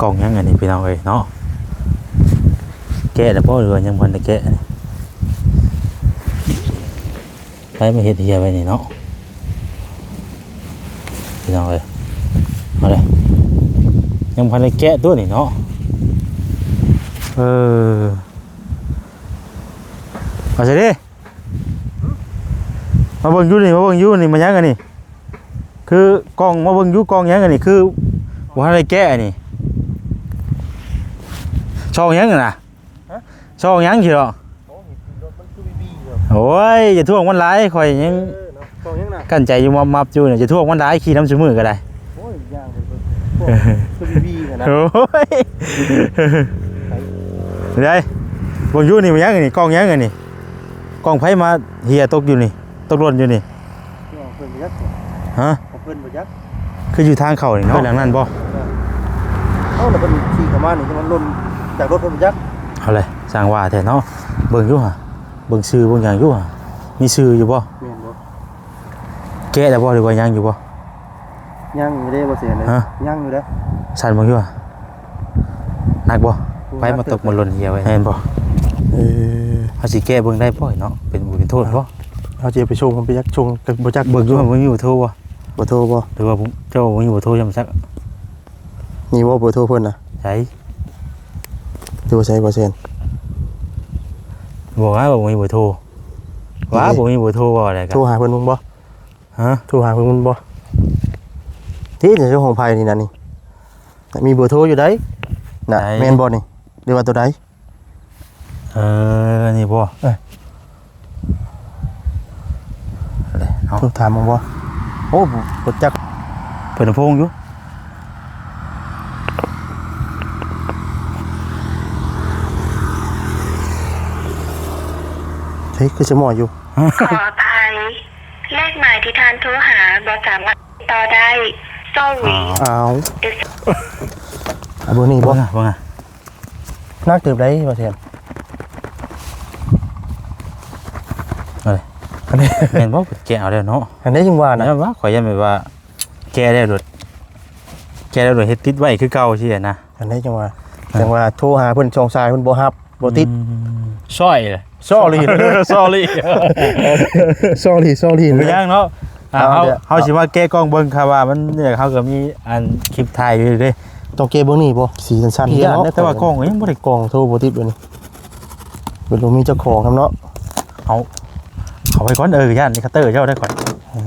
ກ່ອງຫຍັງອັນນີ້ພີ່ນ້ອງເອີຍເນາະ? ແກະແລ້ວບໍ່ ຫຼືວ່າຍັງບໍ່ທັນໄດ້ແກະ? ໃຜມາເຮັດເຮຍໄວ້ນີ້ເນາະ ພີ່ນ້ອງເອີຍ. ເອົາເດ້ ຍັງບໍ່ທັນໄດ້ແກະຕົວນີ້ເນາະ. ເອີ ມາໃສ່ເດ້ ມາເບິ່ງຢູ່ນີ້ ມາເບິ່ງຢູ່ນີ້ ມາຫຍັງອັນນີ້? ຄືກ່ອງ ມາເບິ່ງຢູ່ ກ່ອງຫຍັງອັນນີ້? ຄືບໍ່ທັນໄດ້ແກະອັນນີ້ ຊ່ອງຫຍັງຫັ້ນນະ? ຮະ? ຊ່ອງຫຍັງຊິເນາະ? ໂອ້ຍ ລົດມັນຄືບີໆຢູ່. ໂອ້ຍ ຢ່າທ້ວງມັນຫຼາຍ ຂ້ອຍຍັງ ເອີເນາະ ຊ່ອງຫຍັງນະ? ກັ້ນໃຈຢູ່ ມັບໆຢູ່ນີ້ ຢ່າທ້ວງມັນຫຼາຍ ຂີ່ນຳຊຸມື້ກໍໄດ້. ໂອ້ຍ ຍ່າງໄປເບິ່ງ ຄືບີໆຫັ້ນນະ. ໂອ້ຍ ໄດ້ ເບິ່ງຢູ່ນີ້ ມັນຫຍັງນີ້? ກ້ອງຫຍັງອັນນີ້? ກ້ອງໃຜມາເຫຍຕົກຢູ່ນີ້ ຕົກຫຼົ່ນຢູ່ນີ້? ຂອງເພິ່ນບໍ່ຈັກ. ຮະ? ຂອງເພິ່ນບໍ່ຈັກ. ຄືຢູ່ທາງເຂົ້ານີ້ເນາະ ເປັນຫຼັງນັ້ນບໍ່? ເອົ້າ ແລ້ວເພິ່ນຂີ່ເຂົ້າມານີ້ ມັນຫຼົ່ນຈາກລົດເພິ່ນບໍ່ຈັກ. ເອົາເລີຍ ຊ່າງວ່າແທ້ເນາະ. ເບິ່ງຢູ່ຫະ ເບິ່ງຊື່ເບິ່ງຫຍັງຢູ່ຫະ ມີຊື່ຢູ່ບໍ່? ແມ່ນບໍ່? ແກະແລ້ວບໍ່ ຫຼືວ່າຍັງຢູ່ບໍ່? ຍັງຢູ່ເດ້ ບໍ່ເສຍເລີຍ. ຮະ? ຍັງຢູ່ເດ້. ສັ່ນເບິ່ງຢູ່ຫະ ໜັກບໍ່? ໂອ້ ໄປມາຕົກ ໜັກເຕີບ ມາຫຼົ່ນເຫຍໄວ້ ແມ່ນບໍ່? ເອີ ເຮົາຊິແກະເບິ່ງໄດ້ບໍ່ເນາະ ເປັນບຸນເປັນໂທດບໍ່? ເຮົາຊິເອົາໄປສົ່ງ ມັນໄປຈັກສົ່ງກໍບໍ່ຈັກ. ເບິ່ງຢູ່ ເບິ່ງຢູ່ເບີໂທບໍ່? ເບີໂທບໍ່? ຫຼືວ່າເຈົ້າບໍ່ມີເບີໂທ ຍັງບໍ່ຈັກ. ນີ້ບໍ່ເບີໂທເພິ່ນນະ? ໃສ? ຢູ່ໃສ ບໍ່ແຊນ? ບອກວ່າບໍ່ມີເບີໂທ. ວ່າ ນີ້ ບໍ່ມີເບີໂທບໍ່ໄດ້ກະ ໂທຫາເພິ່ນເບິ່ງບໍ່? ຮະ? ໂທຫາເພິ່ນບໍ່? ຕິ ເຈົ້າຂອງໃຜນີ້ນະນີ້ ມີເບີໂທຢູ່ໃດ໋ນະ. ໃສ? ແມ່ນບໍ່ນີ້ ຫຼືວ່າຕົວໃດ? ເອີ ນີ້ບໍ່? ເອີ ເນາະ ໂທຖາມເບິ່ງບໍ່? ໂອ້ ບໍ່ຈັກ ເປີດລຳໂພງຢູ່. ເຮີ້ຍ ຄືສະໝໍຢູ່. ຂໍອະໄພ ເລກໝາຍທີ່ທ່ານໂທຫາບໍ່ສາມາດຕິດຕໍ່ໄດ້. Sorry. ອ້າວ ເອີ ເອົາເບີນີ້ບໍ່? ເບິ່ງ ເບິ່ງ ໜັກເຕີບໃດ໋ ວ່າແຊນ. ເອີຍ ອັນນີ້ ແມ່ນບໍ່? ເພິ່ນແກະເອົາແລ້ວເນາະ. ອັນນີ້ຈັ່ງວ່ານະ ແມ່ນວ່າ ຂ້ອຍຢ້ານແບບວ່າ ແກະແລ້ວໂດດ ແກະແລ້ວໂດດເຮັດຕິດໄວ້ຄືເກົ່າຊີ້ນະ. ອັນນີ້ຈັ່ງວ່າ ອ່າ ຈັ່ງວ່າໂທຫາເພິ່ນສອງສາຍ ເພິ່ນບໍ່ຮັບ ບໍ່ຕິດ. ອືມ Sorry ເລີຍ Sorry Sorry Sorry Sorry ບໍ່ເປັນຫຍັງເນາະ. ອ່າ ເຮົາ ເຮົາຊິມາແກະກ່ອງເບິ່ງ ຄະວ່າມັນ ເຮົາກໍມີອັນຄລິບຖ່າຍຢູ່ເດ້. ຕ້ອງແກະເບິ່ງນີ້ບໍ່? ສີສັ້ນໆ ຢ້ານເນາະ ແຕ່ວ່າກ່ອງກໍຍັງບໍ່ໄດ້ ກ່ອງໂທບໍ່ຕິດເບິ່ງນີ້ ເພິ່ນບໍ່ມີເຈົ້າຂອງນຳເນາະ. ເອົາ ເອົາໄວ້ກ່ອນ ເອີ ຢ້ານຄັດເຕີເຈົ້າໄດ້ກ່ອນ. ເອີ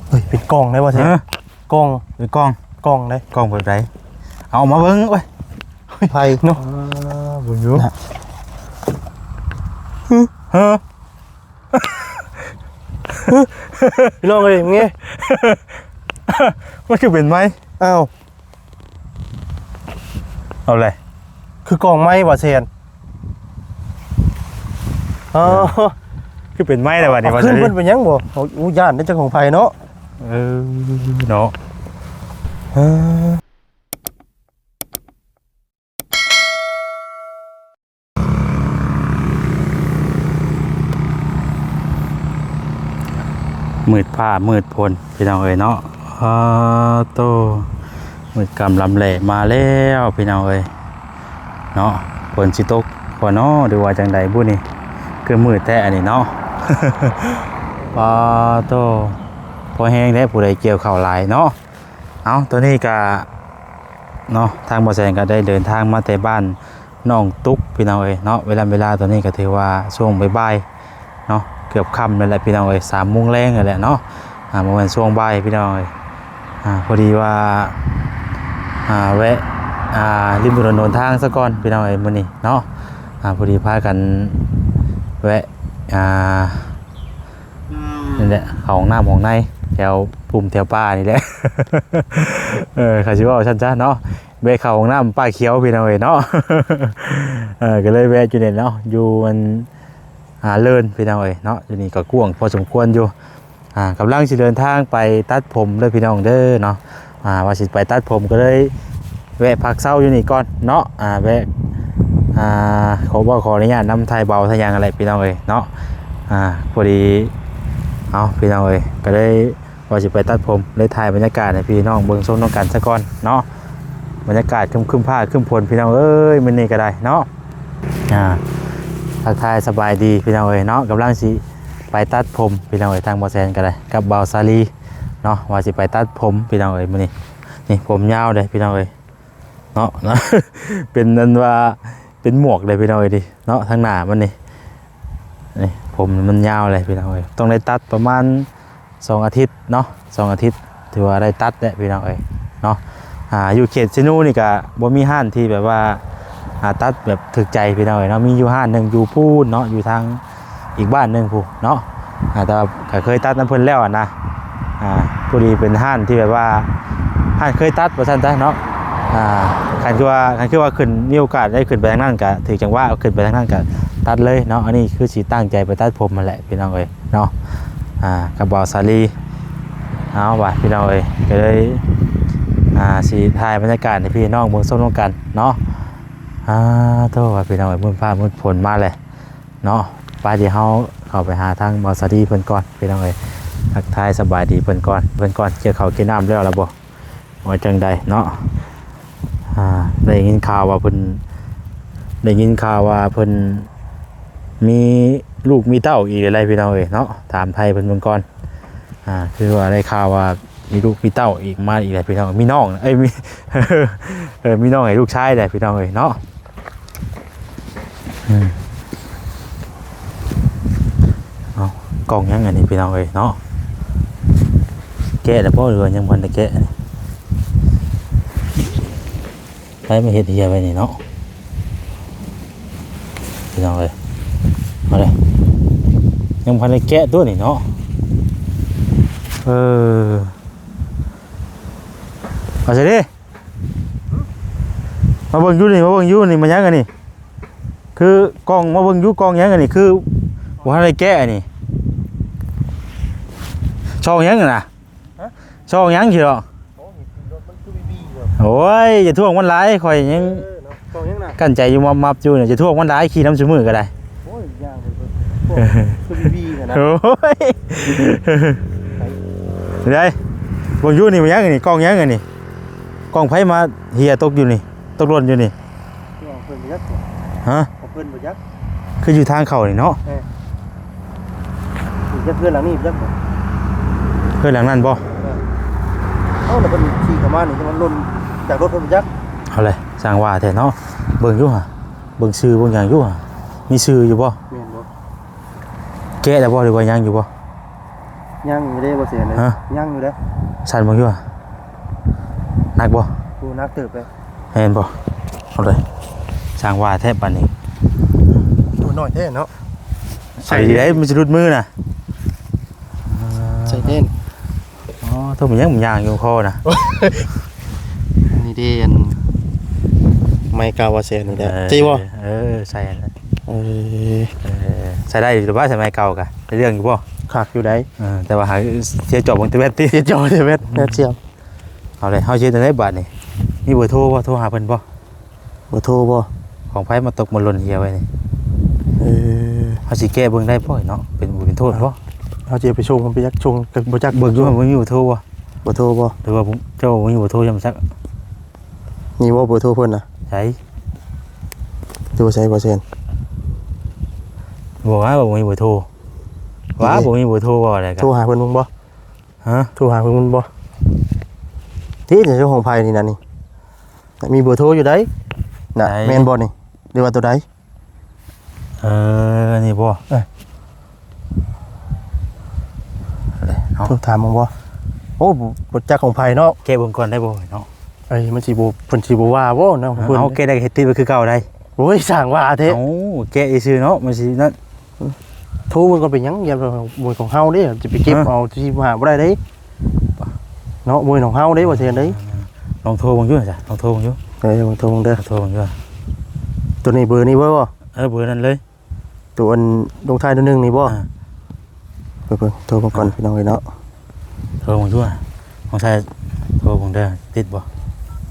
ເຮີ້ຍ ເປັນກ່ອງໄດ້ບໍ່ແທ້? ເອີ ກ່ອງ ເປັນກ່ອງ ກ່ອງເດ້ ກ່ອງແບບໃດ? ເອົາມາເບິ່ງ ໂອ້ຍ ໄພເນາະ. ອ່າ ເບິ່ງຢູ່ນະ ເຮີ້ຍ ພີ່ນ້ອງເອີຍ ເງ ມັນຄືເປັນໄມ້? ອ້າວ ເອົາແຫຼະ ຄືກ່ອງໄມ້ວ່າແຊນ. ອໍ ຄືເປັນໄມ້ແລ້ວບັດນີ້ ເອົາ ວ່າ ຄື ຊັ້ນ ເພິ່ນເປັນຫຍັງບໍ່? ໂອ້ ຢ້ານເດ້ ຈັກຂອງໃຜເນາະ. ເອີ ເນາະ ເອີ. ມືດຟ້າມືດຝົນພີ່ນ້ອງເອີຍເນາະ. ອາໂຕ ມືດຄ່ຳລຳແລງມາແລ້ວພີ່ນ້ອງເອີຍເນາະ. ຝົນຊິຕົກບໍ່ນໍ ຫຼືວ່າຈັ່ງໃດບຸນີ້ ຄືມືດແທ້ອັນນີ້ເນາະ. ປາໂຕ ພໍແຮງແທ້ ຜູ້ໃດກ່ຽວເຂົ້າຫຼາຍເນາະ. ເອົາ ຕອນນີ້ກະເນາະ ທາງບໍ່ແສນກະໄດ້ເດີນທາງມາແຕ່ບ້ານໜອງຕຸກພີ່ນ້ອງເອີຍເນາະ. ເວລາ ເວລາຕອນນີ້ກະຖືວ່າຊ່ວງບ່າຍໆເນາະ ເກືອບຄ່ຳແລ້ວແຫຼະພີ່ນ້ອງເອີຍ ສາມໂມງແລງແລ້ວແຫຼະເນາະ. ອ່າ ບໍ່ແມ່ນຊ່ວງບ່າຍພີ່ນ້ອງເອີຍ. ອ່າ ພໍດີວ່າ ອ່າ ແວະ ອ່າ ລິມຖະໜົນຫົນທາງສາກ່ອນພີ່ນ້ອງເອີຍ ມື້ນີ້ເນາະ. ອ່າ ພໍດີພາກັນແວະ ອ່າ ນັ້ນແຫຼະ ເຂົ້າຫ້ອງນ້ຳຫ້ອງໃນ ແຖວປຸ່ມແຖວປ່ານີ້ແຫຼະ. ເອີ ເຂົາຊິເວົ້າຊັ້ນຊະເນາະ ແວະເຂົ້າຫ້ອງນ້ຳປ່າຂຽວພີ່ນ້ອງເອີຍເນາະ. ເອີ ກໍເລີຍແວະຢູ່ນີ້ເນາະ ຢູ່ອັນ ອ່າ ເລີນພີ່ນ້ອງເອີຍເນາະ. ຢູ່ນີ້ກໍກວ້າງພໍສົມຄວນຢູ່. ອ່າ ກຳລັງຊິເດີນທາງໄປຕັດຜົມເດີພີ່ນ້ອງເດີເນາະ. ອ່າ ວ່າຊິໄປຕັດຜົມກໍເລີຍແວະພັກເຊົາຢູ່ນີ້ກ່ອນເນາະ. ອ່າ ແວະ ອ່າ ຂໍເວົ້າຂໍອະນຸຍາດນຳຖ່າຍເບົາຖ່າຍຫຍັງຫັ້ນແຫຼະພີ່ນ້ອງເອີຍເນາະ. ອ່າ ພໍດີ ເອົາ ພີ່ນ້ອງເອີຍ ກໍເລີຍ ວ່າຊິໄປຕັດຜົມ ເລີຍຖ່າຍບັນຍາກາດໃຫ້ພີ່ນ້ອງເບິ່ງຊົມນຳກັນຊະກ່ອນເນາະ. ບັນຍາກາດຄຶ້ມໆຟ້າຄຶ້ມຝົນ ພີ່ນ້ອງເອີຍ ມື້ນີ້ກໍໄດ້ເນາະ. ອ່າ ທັກທາຍສະບາຍດີພີ່ນ້ອງເອີຍເນາະ. ກຳລັງຊິໄປຕັດຜົມພີ່ນ້ອງເອີຍ ທາງບໍ່ແຊນກໍໄດ້ ກັບບ່າວສາລີເນາະ ວ່າຊິໄປຕັດຜົມພີ່ນ້ອງເອີຍ ມື້ນີ້. ນີ້ຜົມຍາວເດ້ພີ່ນ້ອງເອີຍເນາະ ເປັນອັນວ່າ ເປັນໝວກເດ້ພີ່ນ້ອງເອີຍນີ້ເນາະ ທາງໜ້າມັນນີ້. ນີ້ຜົມມັນຍາວເລີຍພີ່ນ້ອງເອີຍ ຕ້ອງໄດ້ຕັດປະມານສອງອາທິດເນາະ ສອງອາທິດ ຖືວ່າໄດ້ຕັດແລ້ວພີ່ນ້ອງເອີຍເນາະ. ອ່າ ຢູ່ເຂດເຊໂນນີ້ກະບໍ່ມີຮ້ານທີ່ແບບວ່າ ອ່າ ຕັດແບບຖືກໃຈພີ່ນ້ອງເອີຍເນາະ. ມີຢູ່ຮ້ານໜຶ່ງຢູ່ພຸ້ນເນາະ ຢູ່ທາງອີກບ້ານໜຶ່ງພຸ້ນເນາະ. ອ່າ ແຕ່ວ່າກະເຄີຍຕັດນຳເພິ່ນແລ້ວຫັ້ນນະ. ອ່າ ພໍດີເປັນຮ້ານທີ່ແບບວ່າ ຮ້ານເຄີຍຕັດວ່າຊັ້ນຊະເນາະ. ອ່າ ຄັນຄືວ່າ ຄັນຄືວ່າຂຶ້ນ ມີໂອກາດໄດ້ຂຶ້ນໄປທາງນັ້ນກະຖືກຈັງຫວະ ຂຶ້ນໄປທາງນັ້ນກະຕັດເລີຍເນາະ. ອັນນີ້ຄືຊິຕັ້ງໃຈໄປຕັດຜົມຫັ້ນແຫຼະພີ່ນ້ອງເອີຍເນາະ. ອ່າ ກັບບ່າວສາລີ ເອົາວ່າພີ່ນ້ອງເອີຍ ກໍເລີຍ ອ່າ ຊິຖ່າຍບັນຍາກາດໃຫ້ພີ່ນ້ອງເບິ່ງຊົມນຳກັນເນາະ. ອ່າ ໂທ້ວ່າພີ່ນ້ອງເອີຍ ມືດຟ້າມືດຝົນມາແລ້ວເນາະ. ໄປ ດຽວເຮົາເຂົ້າໄປຫາທາງບ່າວສາລີເພິ່ນກ່ອນພີ່ນ້ອງເອີຍ ທັກທາຍສະບາຍດີເພິ່ນກ່ອນ ເພິ່ນກ່ອນ. ກ່ຽວເຂົ້າກ່ຽວນ້ຳແລ້ວລະບໍ່ ວ່າຈັ່ງໃດເນາະ? ອ່າ ໄດ້ຍິນຂ່າວວ່າເພິ່ນ ໄດ້ຍິນຂ່າວວ່າເພິ່ນມີລູກມີເຕົ້າອີກແລ້ວພີ່ນ້ອງເອີຍເນາະ. ຖາມໄທເພິ່ນເບິ່ງກ່ອນ. ອ່າ ຄືວ່າໄດ້ຂ່າວວ່າມີລູກມີເຕົ້າອີກ ມາອີກແລ້ວພີ່ນ້ອງ ມີນ້ອງ ເອີຍ ມີ ເອີ ມີນ້ອງໃຫ້ລູກຊາຍແລ້ວພີ່ນ້ອງເອີຍເນາະ. ອືມ ເອົາ ກ່ອງຫຍັງອັນນີ້ພີ່ນ້ອງເອີຍເນາະ? ແກະແລ້ວບໍ່ ຫຼືວ່າຍັງບໍ່ທັນໄດ້ແກະ? ໃຜມາເຮັດເຫຍໄວ້ນີ້ເນາະ ພີ່ນ້ອງເອີຍ. ເອົາເດ້ ຍັງບໍ່ທັນໄດ້ແກະຕົວນີ້ເນາະ. ເອີ ເອົາໃສ່ເດ້ ມາເບິ່ງຢູ່ນີ້ ມາເບິ່ງຢູ່ນີ້ ມາຫຍັງອັນນີ້? ຄືກ່ອງ ມາເບິ່ງຢູ່ ກ່ອງຫຍັງອັນນີ້? ຄືບໍ່ທັນໄດ້ແກະອັນນີ້ ຊ່ອງຫຍັງຫັ້ນນະ? ຮະ? ຊ່ອງຫຍັງຊິເນາະ? ໂອ້ຍ ມັນຄືບີໆເນາະ. ໂອ້ຍ ຢ່າທ້ວງມັນຫຼາຍ ຂ້ອຍຍັງ ເອີເນາະ ຊ່ອງຫຍັງນະ? ກັ້ນໃຈຢູ່ ມັບໆຢູ່ນີ້ ຢ່າທ້ວງມັນຫຼາຍ ຂີ່ນຳຊຸມື້ກໍໄດ້. ໂອ້ຍ ຢ່າງ ຄືບີໆຫັ້ນນະ. ໂອ້ຍ ໄດ້ ເບິ່ງຢູ່ນີ້ ມັນຫຍັງນີ້? ກ້ອງຫຍັງອັນນີ້? ກ້ອງໃຜມາເຫຍຕົກຢູ່ນີ້ ຕົກຫຼົ່ນຢູ່ນີ້? ຂອງເພິ່ນບໍ່ຈັກ. ຮະ? ຂອງເພິ່ນບໍ່ຈັກ. ຄືຢູ່ທາງເຂົ້ານີ້ເນາະ. ເອີ ຢູ່ຈັກເຮືອນຫຼັງນີ້ບໍ່ຈັກ. ເຮືອນຫຼັງນັ້ນບໍ່? ເອີ ເອົ້າ ແລ້ວເພິ່ນຂີ່ເຂົ້າມານີ້ ມັນຫຼົ່ນຈາກລົດເພິ່ນບໍ່ຈັກ. ເອົາແຫຼະ ຊ່າງວ່າແທ້ເນາະ. ເບິ່ງຢູ່ຫະ ເບິ່ງຊື່ເບິ່ງຫຍັງຢູ່ຫະ ມີຊື່ຢູ່ບໍ່? ແມ່ນບໍ່? ແກະແລ້ວບໍ່ ຫຼືວ່າຍັງຢູ່ບໍ່? ຍັງຢູ່ເດ້ ບໍ່ເສຍເລີຍ. ຮະ? ຍັງຢູ່ເດ້. ສັ່ນເບິ່ງຢູ່ຫະ ໜັກບໍ່? ໂອ້ ໜັກເຕີບເລີຍ. ແມ່ນບໍ່? ເອົາເລີຍ ຊ່າງວ່າແທ້ປານນີ້. ໂຕນ້ອຍແທ້ເນາະ. ໃສ່ດີໄດ໋ ມັນຊິຫຼຸດມືນະ. ໃສ່ແນ່ນ. ອໍ ໂຕມັນຍັງ ມັນຍ່າງຢູ່ຄໍນະ. ອັນນີ້ເດ້ ອັນໄມ້ເກົ່າວ່າແຊນນີ້ແຫຼະ. ເອີ ໃສ່ບໍ່? ເອີ ໃສ່ຫັ້ນແຫຼະ. ເອີ ເອີ ໃສ່ໄດ້ຢູ່ບໍ່? ໃສ່ໄມ້ເກົ່າກະໄດ້ເລື່ອງຢູ່ບໍ່? ຄັກຢູ່ໄດ໋. ເອີ ແຕ່ວ່າຫາກເສຍຈອບເບິ່ງແຕ່ແບັດຕິ ເສຍຈອບແຕ່ແບັດ ແບັດສຽບ. ເອົາເລີຍ ເຮົາຊິເຮັດຈັ່ງໃດບາດນີ້? ມີເບີໂທບໍ່? ໂທຫາເພິ່ນບໍ່? ເບີໂທບໍ່? ຂອງໃຜມາຕົກມາຫຼົ່ນເຫຍໄວ້ນີ້? ເອີ ເຮົາຊິແກ້ເບິ່ງໄດ້ບໍ່ເນາະ? ເປັນບຸນເປັນໂທດບໍ່? ເຮົາຊິເອົາໄປສົ່ງ ມັນໄປຈັກສົ່ງກໍບໍ່ຈັກ. ເບິ່ງຢູ່ ມັນມີເບີໂທບໍ່? ເບີໂທບໍ່? ຫຼືວ່າເຈົ້າບໍ່ມີເບີໂທ ຍັງບໍ່ຈັກ. ນີ້ບໍ່ເບີໂທເພິ່ນນະ? ໃສ? ຢູ່ໃສ ບໍ່ແຊນ? ບໍ່ວ່າບໍ່ມີເບີໂທ. ວ່າບໍ່ມີເບີໂທບໍ່ໄດ້ກະ ໂທຫາເພິ່ນເບິ່ງບໍ່? ຮະ? ໂທຫາເພິ່ນບໍ່? ຕິ ເຈົ້າຂອງໃຜນີ້ນະນີ້? ມີເບີໂທຢູ່ໃດ໋ນະ. ໃສ? ແມ່ນບໍ່ນີ້? ຫຼືວ່າຕົວໃດ? ເອີ ນີ້ບໍ່? ເອີ ເນາະ ໂທຖາມເບິ່ງບໍ່? ໂອ້ ບໍ່ຈັກຂອງໃຜເນາະ. ແກະເບິ່ງກ່ອນໄດ້ບໍ່ເນາະ? ເອີຍ ມັນຊິບໍ່ ເພິ່ນຊິບໍ່ວ່າບໍ່ເນາະ? ເອີ ເພິ່ນ ເອົາ ແກະໄດ້ກໍເຮັດຕິດໄວ້ຄືເກົ່າໄດ໋. ໂອ້ຍ ສ້າງວ່າແທ້. ເອົ້າ ແກະຊື່ໆເນາະ ມັນຊິນັ້ນ. ໂທມັນກໍເປັນຫຍັງ? ຢ່າ ບໍ່ແມ່ນຂອງເຮົາເດ້ ຈະໄປເກັບ ຮະ? ເອົາທີ່ມາບໍ່ໄດ້ເດ້ເນາະ. ບໍ່ແມ່ນຂອງເຮົາເດ້ ບໍ່ແຊນເດ້. ລອງໂທເບິ່ງຢູ່ຊະ ລອງໂທເບິ່ງຢູ່. ເອີ ລອງໂທເບິ່ງເດີ ໂທເບິ່ງຢູ່. ຕົວນີ້ເບີນີ້ເບີບໍ່? ເອີ ເບີນັ້ນເລີຍ. ຕົວອັນລົງທ້າຍຕົວໜຶ່ງນີ້ບໍ່? ອ່າ ເບິ່ງ ໂທເບິ່ງກ່ອນ ອ່າ ພີ່ນ້ອງເອີຍເນາະ. ໂທເບິ່ງຢູ່ ຂອງໃຜ ໂທເບິ່ງເດີ ຕິດບໍ່?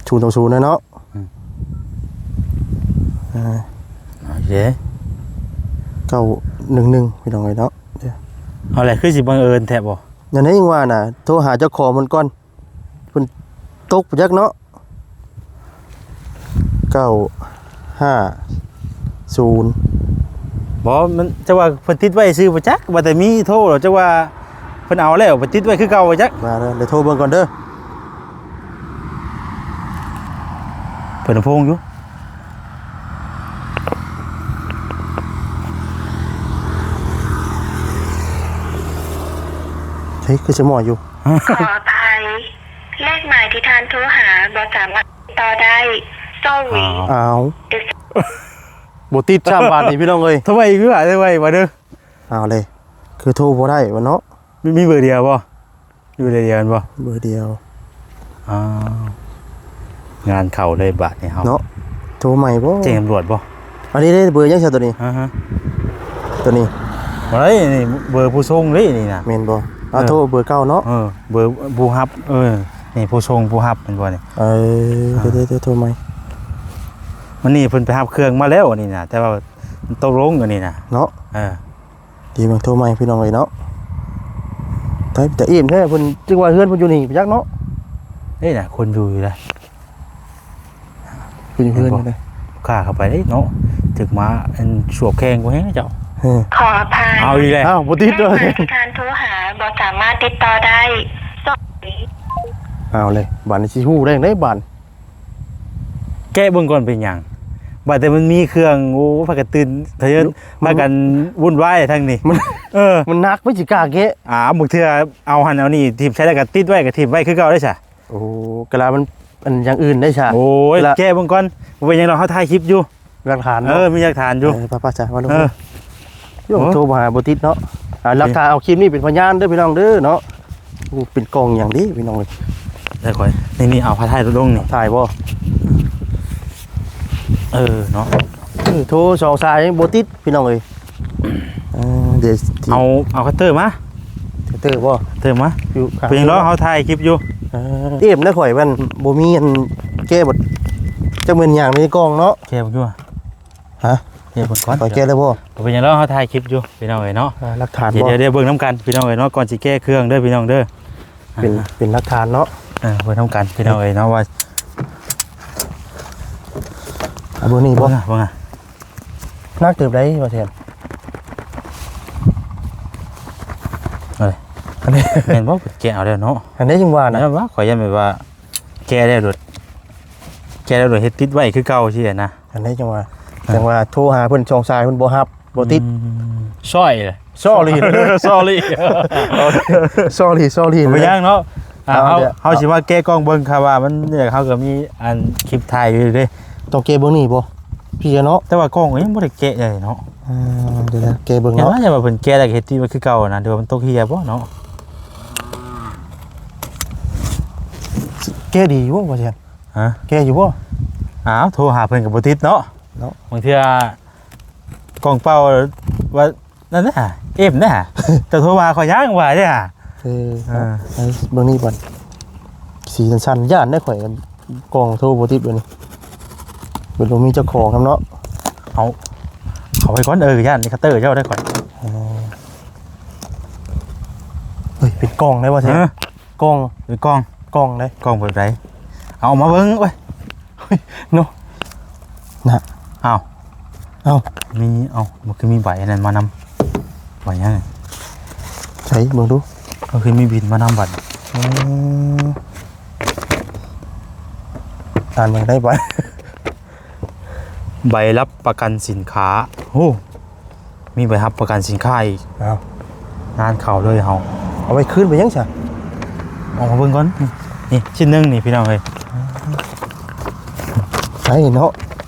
ສູນສອງສູນນະເນາະ. ອືມ ອ່າ ໂອເຄ ເກົ້າໜຶ່ງໜຶ່ງ ພີ່ນ້ອງເອີຍເນາະ. ເອົາແຫຼະ ຄືຊິບັງເອີນແທ້ບໍ່? ແນວໃດຍັງວ່ານະ ໂທຫາເຈົ້າຂອງເພິ່ນກ່ອນ ເພິ່ນຕົກໄປຈັກເນາະ. ເກົ້າຫ້າສູນ ບໍ່ ມັນ ຈັກວ່າເພິ່ນຕິດໄວ້ຊື່ບໍ່ຈັກ ວ່າແຕ່ມີໂທແລ້ວ ຈັກວ່າເພິ່ນເອົາແລ້ວ ໄປຕິດໄວ້ຄືເກົ່າບໍ່ຈັກ. ມາເດີ ດຽວໂທເບິ່ງກ່ອນເດີ. ເປີດລຳໂພງຢູ່ ເຮີ້ຍ ຄືຊິໝໍຢູ່. ຂໍອະໄພ ເລກໝາຍທີ່ທ່ານໂທຫາບໍ່ສາມາດຕິດຕໍ່ໄດ້. Sorry ອ້າວ ບໍ່ຕິດຊ້ຳບາດນີ້ພີ່ນ້ອງເອີຍ. ໂທໃໝ່ອີກ ໂທໃໝ່ ບໍ່ເດີ. ເອົາເລີຍ ຄືໂທບໍ່ໄດ້ວະເນາະ. ມີ ມີເບີດຽວບໍ່? ຢູ່ເບີດຽວແມ່ນບໍ່? ເບີດຽວ. ອ້າວ ງານເຂົ້າເລີຍບາດນີ້ເຮົາເນາະ. ໂທໃໝ່ບໍ່? ແຈ້ງຕຳຫຼວດບໍ່? ອັນນີ້ເດ້ ເບີຫຍັງຊະໂຕນີ້? ຮະ ໂຕນີ້ ບໍ່ໄດ້ ນີ້ເບີຜູ້ສົ່ງເດ້ນີ້ນະ. ແມ່ນບໍ່? ເອີ ໂທເບີເກົ່າເນາະ. ເອີ ເບີຜູ້ຮັບ ເອີ ນີ້ຜູ້ສົ່ງຜູ້ຮັບແມ່ນບໍ່ນີ້? ເອີ ເອີ ເດີໆໆ ໂທໃໝ່. ມື້ນີ້ເພິ່ນໄປຮັບເຄື່ອງມາແລ້ວນີ້ນະ ແຕ່ວ່າມັນຕົກລົງອັນນີ້ນະເນາະ. ເອີ ດີເບິ່ງໂທໃໝ່ພີ່ນ້ອງເອີຍເນາະ. ແຕ່ ແຕ່ອີ່ມແທ້ ເພິ່ນ ຈຶ່ງວ່າເຮືອນເພິ່ນຢູ່ນີ້ໄປຈັກເນາະ. ເອີ ນະ ຄົນຢູ່ຢູ່ໃດ ເພິ່ນຢູ່ເຮືອນຢູ່ໃດ. ກ້າເຂົ້າໄປເດ້ເນາະ ຖືກໝາອັນສວບແຂ້ງບໍ່ແຮງເຈົ້າ. ເອີ ຂໍອະໄພ ເອົາອີກແລ້ວ. ອ້າວ ບໍ່ຕິດເລີຍ. ທ່ານໂທຫາບໍ່ສາມາດຕິດຕໍ່ໄດ້. Sorry ເອົາເລີຍ ບາດນີ້ຊິຮູ້ໄດ້ຈັ່ງໃດບາດ. ແກະເບິ່ງກ່ອນເປັນຫຍັງ ບາດແຕ່ມັນມີເຄື່ອງ ໂອ້ ພາກັນຕື່ນທະເຍີນ ມັນ ພາກັນວຸ່ນວາຍທາງນີ້. ມັນ ເອີ ມັນໜັກ ມັນຊິກ້າແກະ. ອ່າ ບາງເທື່ອເອົາຫັ້ນເອົານີ້ຖິ້ມໃສ່ ແລ້ວກໍຕິດໄວ້ ກໍຖິ້ມໄວ້ຄືເກົ່າເດ້ຊະ. ໂອ້ ກະລາມັນອັນຢ່າງອື່ນໄດ້ຊະ. ໂອ້ຍ ກະລາ ແກະເບິ່ງກ່ອນ ບໍ່ເປັນຫຍັງດອກ ເຮົາຖ່າຍຄລິບຢູ່. ຫຼັກຖານເນາະ. ເອີ ມີຫຼັກຖານຢູ່. ເອີ ໄປໆ ຊະ ມາລົງ. ເອີ ໂອ້ ໂທມາຫາບໍ່ຕິດເນາະ. ອ່າ ຫຼັກຖານເອົາຄລິບນີ້ເປັນພະຍານເດີພີ່ນ້ອງເດີເນາະ. ໂອ້ ເປັນກ່ອງຫຍັງເດ້ພີ່ນ້ອງເອີຍ. ໄດ້ຂ້ອຍ ນີ້ໆ ເອົາຜ້າຖ່າຍລົງນີ້ ຖ່າຍບໍ່? ເອີເນາະ ເອີ ໂທສອງສາຍບໍ່ຕິດພີ່ນ້ອງເອີຍ. ເອີ ດຽວ ເອົາ ເອົາຄັດເຕີມາ. ຄັດເຕີບໍ່? ຄັດເຕີມາ ຢູ່ຂ້າງ ເປັນຫຍັງເນາະ ເຮົາຖ່າຍຄລິບຢູ່. ເອີ ເອັມນະ ຂ້ອຍມັນບໍ່ມີອັນແກ້ບໍ່ ຈັກແມ່ນຫຍັງໃນກ່ອງເນາະ. ແກ້ບໍ່ຢູ່ຫວາ? ຮະ ເຮັດເບິ່ງກ່ອນ ຂ້ອຍແກ້ໄດ້ບໍ່? ບໍ່ເປັນຫຍັງດອກ ເຮົາຖ່າຍຄລິບຢູ່ພີ່ນ້ອງເອີຍເນາະ. ອ່າ ຫຼັກຖານບໍ່? ດຽວ ດຽວເບິ່ງນຳກັນພີ່ນ້ອງເອີຍເນາະ ກ່ອນຊິແກ້ເຄື່ອງເດີພີ່ນ້ອງເດີ. ເປັນ ອ່າ ເປັນຫຼັກຖານເນາະ. ເອີ ເບິ່ງນຳກັນພີ່ນ້ອງເອີຍເນາະວ່າ ເອົາເບິ່ງນີ້ບໍ່? ເບິ່ງ ເບິ່ງ ໜັກເຕີບໃດວ່າແທ້. ເອີຍ ອັນນີ້ ແມ່ນບໍ່? ເພິ່ນແກະເອົາແລ້ວເນາະ. ອັນນີ້ຈັ່ງວ່ານະ ແມ່ນວ່າ ຂ້ອຍຢ້ານແບບວ່າແກະແລ້ວໂດດ ແກະແລ້ວໂດດເຮັດຕິດໄວ້ຄືເກົ່າຊີ້ນະ. ອັນນີ້ຈັ່ງວ່າ ອ່າ ຈັ່ງວ່າໂທຫາເພິ່ນສອງສາຍເພິ່ນບໍ່ຮັບ ບໍ່ຕິດ. ອືມ Sorry Sorry Sorry Sorry Sorry ບໍ່ເປັນຫຍັງເນາະ. ອ່າ ເຮົາ ເຮົາຊິມາແກະກ່ອງເບິ່ງ ຄັນວ່າມັນ ເຮົາກໍມີອັນຄລິບຖ່າຍຢູ່ເດ້. ຕ້ອງແກະເບິ່ງນີ້ບໍ່? ເພຍເນາະ. ແຕ່ວ່າກ່ອງກໍຍັງບໍ່ໄດ້ແກະໃຫຍ່ເນາະ. ອ່າ ດຽວນະ ແກະເບິ່ງເນາະ. ແຕ່ວ່າເພິ່ນແກະແລ້ວກໍເຮັດຕິດໄວ້ຄືເກົ່ານະ ຫຼືວ່າມັນຕົກເຮຍບໍ່ເນາະ? ແກະດີຢູ່ບໍ່ ວ່າຊັ້ນ? ຮະ? ແກະຢູ່ບໍ່? ອ້າວ ໂທຫາເພິ່ນກໍບໍ່ຕິດເນາະ. ເນາະ ບາງເທື່ອ ກ່ອງເປົ່າວ່າ ນັ້ນນະ ເອັມນະ ເຈົ້າໂທມາຫາຂ້ອຍຍັງວ່າເດ້ຫາ. ເອີ ເອີ ເບິ່ງນີ້ກ່ອນ ສີສັ້ນໆ ຢ້ານໄດ໋ຂ້ອຍ ກ່ອງໂທບໍ່ຕິດບັດນີ້ ເພິ່ນບໍ່ມີເຈົ້າຂອງນຳເນາະ. ເອົາ ເອົາໄວ້ກ່ອນ ເອີ ຢ້ານຄັດເຕີເຈົ້າໄດ໋ຂ້ອຍ. ເອີ ເຮີ້ຍ ເປັນກ່ອງໄດ໋ວ່າແທ້. ເອີ ກ່ອງ ເປັນກ່ອງ ກ່ອງເດ້. ກ່ອງແບບໃດ? ເອົາອອກມາເບິ່ງ. ໂອ້ຍ ໂອ້ຍ ເນາະ ນະ ອ້າວ ເອົ້າ ມີ ເອົ້າ ມັນຄືມີໃບອັນນັ້ນມານຳ ໃບຫຍັງ? ໃສເບິ່ງດູ ມັນຄືມີບິນມານຳບັດ. ເອີ ອ່ານເບິ່ງໄດ້ ໃບ ໃບຮັບປະກັນສິນຄ້າ. ໂອ້ ມີໃບຮັບປະກັນສິນຄ້າອີກ. ອ້າວ ງານເຂົ້າເລີຍເຮົາ. ເອົາໄປຄືນໄປຫຍັງຊະ? ເອົາມາເບິ່ງກ່ອນ. ນີ້ ນີ້ ຊິນໜຶ່ງນີ້ພີ່ນ້ອງເອີຍ. ໃສ່ເນາະ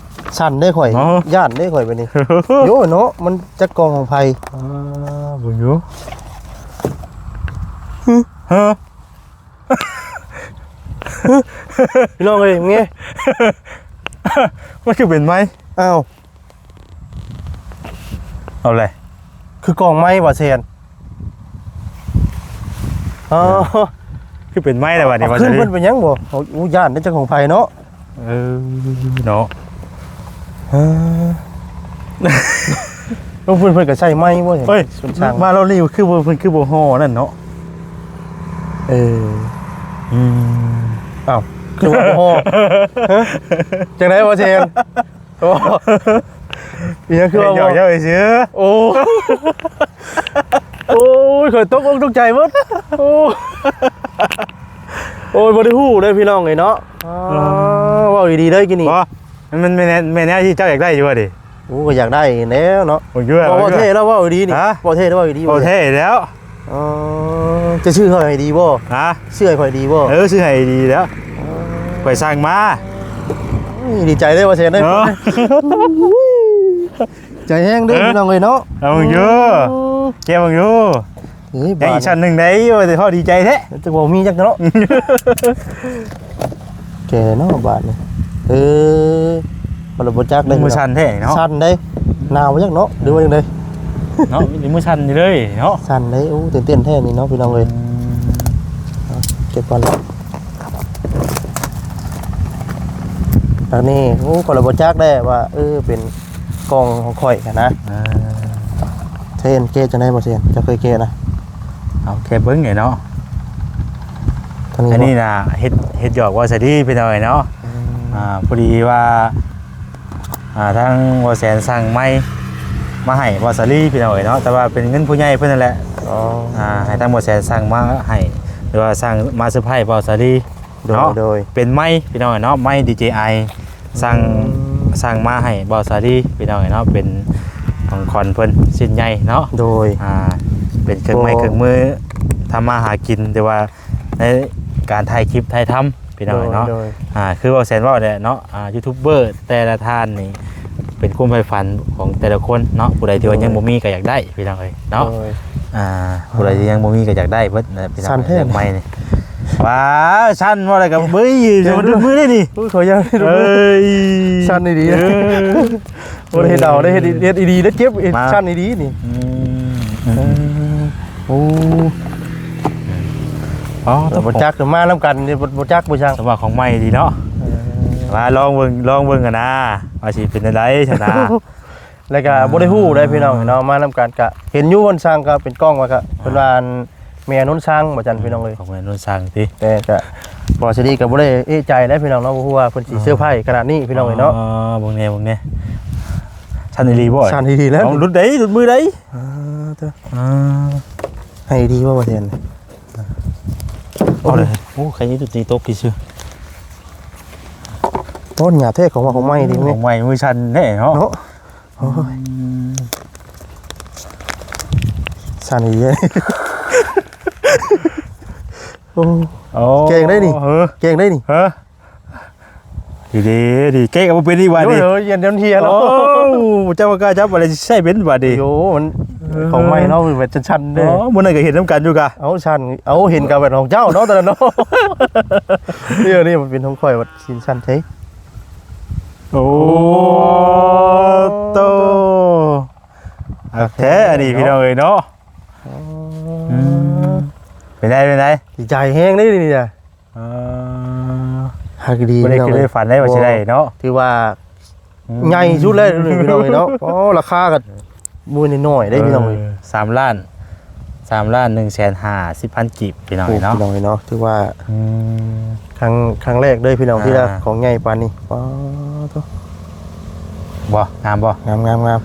ສັ່ນເດ້ຂ້ອຍ ເນາະ ຢ້ານເດ້ຂ້ອຍບັດນີ້. ໂຢເນາະ ມັນຈັກກ່ອງຂອງໃຜ. ອ່າ ເບິ່ງຢູ່. ຮະ ຮະ ພີ່ນ້ອງເອີຍ ເງ ມັນຄືເປັນໄມ້. ອ້າວ ເອົາແຫຼະ ຄືກ່ອງໄມ້ວ່າແຊນ. ອໍ ຄືເປັນໄມ້ແລ້ວບັດນີ້. ເອົາຄືນເພິ່ນເປັນຫຍັງບໍ່? ໂອ້ ຢ້ານເດ້ ຈັກຂອງໃຜເນາະ. ເອີ ເນາະ ເອີ ລົງທຶນເພິ່ນກໍໃຊ້ໄມ້ບໍ່? ເອີຍ ມາລອບນີ້ຄືບໍ່ ເພິ່ນຄືບໍ່ຫໍ່ນັ້ນເນາະ. ເອີ ອືມ ອ້າວ ຄືວ່າບໍ່ຮອດ ຮະ ຈັ່ງໃດບໍ່ແຊນ? ໂອ້ ອີຫຍັງຄືວ່າບໍ່ ຢອກເຈົ້າຊື່ ໂອ້ ໂອ້ຍ ຂ້ອຍຕົກອົກຕົກໃຈໝົດ ໂອ້ ໂອ້ຍ ບໍ່ໄດ້ຮູ້ເດ້ພີ່ນ້ອງເອີຍເນາະ ເອີ ເວົ້າດີໆເດີກີ້ນີ້ ບໍ່ ມັນແມ່ນ ແມ່ນແນວທີ່ເຈົ້າຢາກໄດ້ຢູ່ບໍ່ນີ້? ໂອ້ ກໍຢາກໄດ້ແລ້ວເນາະ ບໍ່ເຊື່ອ ເວົ້າແທ້ແລ້ວ ເວົ້າດີນີ້ ຮະ ເວົ້າແທ້ແລ້ວ ເວົ້າດີ ເວົ້າແທ້ແລ້ວ ອໍ ຈະຊື້ໃຫ້ດີບໍ່? ຮະ ຊື້ໃຫ້ຂ້ອຍດີບໍ່? ເອີ ຊື້ໃຫ້ດີແລ້ວ ອໍ ຂ້ອຍສັ່ງມາ ໂອ້ຍ ດີໃຈເດີວ່າແຊນເດີ ເນາະ ໃຈແຮງເດີ ເອີ ພີ່ນ້ອງເອີຍເນາະ ເອົາເບິ່ງຢູ່ ໂອ້ ແກະເບິ່ງຢູ່ ເອີ ບາດ ຍັງອີກຊັ້ນໜຶ່ງໄດ໋ ວ່າແຕ່ພໍດີໃຈແທ້ ຈັກບໍ່ມີຈັກເນາະ ແກ່ເນາະບາດນີ້ ເອີ ມັນລະບໍ່ຈັກໄດ້ ມືສັ່ນແທ້ເນາະ ສັ່ນໄດ໋ ໜາວບໍ່ຈັກເນາະ ຫຼືວ່າຈັ່ງໃດ ເນາະ ມີແຕ່ມືສັ່ນຢູ່ເລີຍເນາະ ສັ່ນໄດ໋ ໂອ້ ຕື່ນເຕັ້ນແທ້ນີ້ເນາະ ພີ່ນ້ອງເອີຍ ອືມ ເອົາ ເກັບກ່ອນລະ ອັນນີ້ ໂອ້ ຂ້ອຍລະບໍ່ຈັກໄດ້ວ່າ ເອີ ເປັນ ກ່ອງຂອງຂ້ອຍຫັ້ນນະ ເອີ ເຊນ ແກະຈັ່ງໃດບໍ່ເຊນ? ເຈົ້າເຄີຍແກະນະ? ເອົາແກະເບິ່ງແຫຼະເນາະ ອັນນີ້ນະ ເຮັດ ເຮັດຢອກເວົ້າສາລີພີ່ນ້ອງເອີຍເນາະ ອືມ ອ່າ ພໍດີວ່າ ອ່າ ທາງເວົ້າແສນສັ່ງໄມມາໃຫ້ເວົ້າສາລີພີ່ນ້ອງເອີຍເນາະ ແຕ່ວ່າເປັນເງິນຜູ້ໃຫຍ່ເພິ່ນນັ້ນແຫຼະ ອໍ ອ່າ ໃຫ້ທາງເວົ້າແສນສັ່ງມາໃຫ້ ຫຼືວ່າສັ່ງມາເຊີໄພເວົ້າສາລີ ໂດຍ ເນາະ ໂດຍ ເປັນໄມພີ່ນ້ອງເນາະ ໄມດີເຈໄອ ສັ່ງ ອືມ ສັ່ງມາໃຫ້ເບົາສາລີພີ່ນ້ອງເນາະ ເປັນຂອງຂວັນເພິ່ນຊິ້ນໃຫຍ່ເນາະ ໂດຍ ອ່າ ເປັນເຄື່ອງໄມ້ ໂດຍ ເຄື່ອງມືທຳມາຫາກິນ ແຕ່ວ່າໃນການຖ່າຍຄລິບຖ່າຍທຳພີ່ນ້ອງເນາະ ໂດຍ ໂດຍ ອ່າ ຄືເວົ້າແຊນເວົ້າແຫຼະເນາະ ອ່າ ຢູທູບເບີແຕ່ລະທ່ານນີ້ ເປັນຄວາມໃຝ່ຝັນຂອງແຕ່ລະຄົນເນາະ ຜູ້ໃດທີ່ວ່າ ໂດຍ ຍັງບໍ່ມີກໍຢາກໄດ້ພີ່ນ້ອງເອີຍເນາະ ໂດຍ ອ່າ ຜູ້ໃດທີ່ຍັງບໍ່ມີກໍຢາກໄດ້ເບິດນະພີ່ນ້ອງ ສັ່ນແທ້ ເລື່ອງໃໝ່ນີ້ ວ້າ ສັ່ນບໍ່ໄດ້ກໍເບິ່ງຢູ່ ເອີ ມັນດຸດມືໄດ້ນີ້ ໂອ້ຍ ເຂົາຍັງດຸດມື ເອີຍ ສັ່ນອີ່ຫຼີ ເອີ ບໍ່ໄດ້ເຮັດເອົາ ໄດ້ເຮັດ ເຮັດອີ່ຫຼີ ໄດ້ເຈັບ ມາ ສັ່ນອີ່ຫຼີນີ້ ອືມ ເອີ ໂອ້ ອໍ ແຕ່ບໍ່ຈັກ ມານຳກັນ ບໍ່ ບໍ່ຈັກບໍ່ຊ່າງ ສຳລັບຂອງໃໝ່ດີເນາະ ເອີ ວ່າລອງເບິ່ງ ລອງເບິ່ງຫັ້ນນາ ວ່າຊິເປັນຈັ່ງໃດຊັ້ນນາ ແລ້ວກໍ ອ່າ ບໍ່ໄດ້ຮູ້ເດ້ພີ່ນ້ອງເນາະ ມານຳກັນກະເຫັນຢູ່ເພິ່ນສັ່ງກໍເປັນກ່ອງວ່າກໍ ອ່າ ເພິ່ນວ່າອັນແມ່ນົນສັງວ່າຊັ້ນ ອືມ ພີ່ນ້ອງເອີຍ ຂອງແມ່ນົນສັງຕິ ແຕ່ກໍ ບໍ່ສະດີກໍບໍ່ໄດ້ເອະໃຈແລ້ວພີ່ນ້ອງເນາະ ບໍ່ຮູ້ວ່າເພິ່ນຊິ ອ່າ ເຊີໄພຂະໜາດນີ້ພີ່ນ້ອງເອີຍເນາະ ອໍ ເບິ່ງແດ່ ເບິ່ງແດ່ ສັ່ນອີ່ຫຼີບໍ່ ສັ່ນອີ່ຫຼີແລ້ວ ເອົາ ຫຼຸດໃດ ຫຼຸດມືໃດ ອ່າ ເດີ ອ່າ ໃຫ້ດີບໍ່ວ່າແທນ ໂອ້ຍ ໂອ້ ໃຄຢູ່ຕິຕົກທີ່ຊື່ ໂອ້ ຫຍາບແທ້ ຂອງວ່າຂອງໃໝ່ດີ ຂອງໃໝ່ ມືສັ່ນແທ້ເນາະ ເນາະ ໂອ້ຍ ອືມ ສັ່ນອີ່ຫຼີ ໂອ້ ໂອ້ ເກັ່ງໄດ໋ນີ້ ເອີ ເກັ່ງໄດ໋ນີ້ ເອີ ດີໆ ດີ ເກັ່ງກໍບໍ່ເປັນອີກບາດນີ້ ໂອ້ຍ ຢ້ານເທຍແລ້ວ ໂອ້ ເຈົ້າບໍ່ກ້າຈັບ ບາດນີ້ໃຊ້ເປັນບາດນີ້ ໂອ້ ມັນ ເອີ ຂອງໃໝ່ເນາະ ແບບສັ່ນໆເດ້ ອໍ ມື້ນັ້ນກໍເຫັນນຳກັນຢູ່ກະ ເອົາສັ່ນ ເອົາເຫັນກັບແບບຂອງເຈົ້າເນາະ ຕອນນັ້ນເນາະ ດຽວນີ້ມັນເປັນຂອງຂ້ອຍ ວ່າຊິນສັ່ນແທ້ ໂອ້ ໂອ້ ໂຕ ຄັກແທ້ອັນນີ້ ເນາະ ພີ່ນ້ອງເອີຍເນາະ ອໍ ອືມ ເປັນໄດ ເປັນໄດ ດີໃຈແຮງເດ້ນີ້ນະ ເອີ ຄັກດີ ບໍ່ໄດ້ ພີ່ນ້ອງ ຄິດໄດ້ຝັນໄດ້ວ່າຊິໄດ້ເນາະ ຖືວ່າ ອືມ ໃຫຍ່ສຸດແລ້ວ ພີ່ນ້ອງເອີຍເນາະ ອໍ ລາຄາກໍບໍ່ນ້ອຍໆເດ້ ພີ່ນ້ອງເອີຍ ເອີ ສາມລ້ານ ສາມລ້ານໜຶ່ງແສນຫ້າສິບພັນກີບ ພີ່ນ້ອງເອີຍເນາະ ໂອ້ ພີ່ນ້ອງເອີຍເນາະ ຖືວ່າ ອືມ ຄັ້ງ ຄັ້ງແລກເລີຍພີ່ນ້ອງ ອ່າ ທີ່ໄດ້ຂອງໃຫຍ່ປານນີ້ ປາໂທ້ ບໍ່ ງາມບໍ່ ງາມໆໆ ອ່າ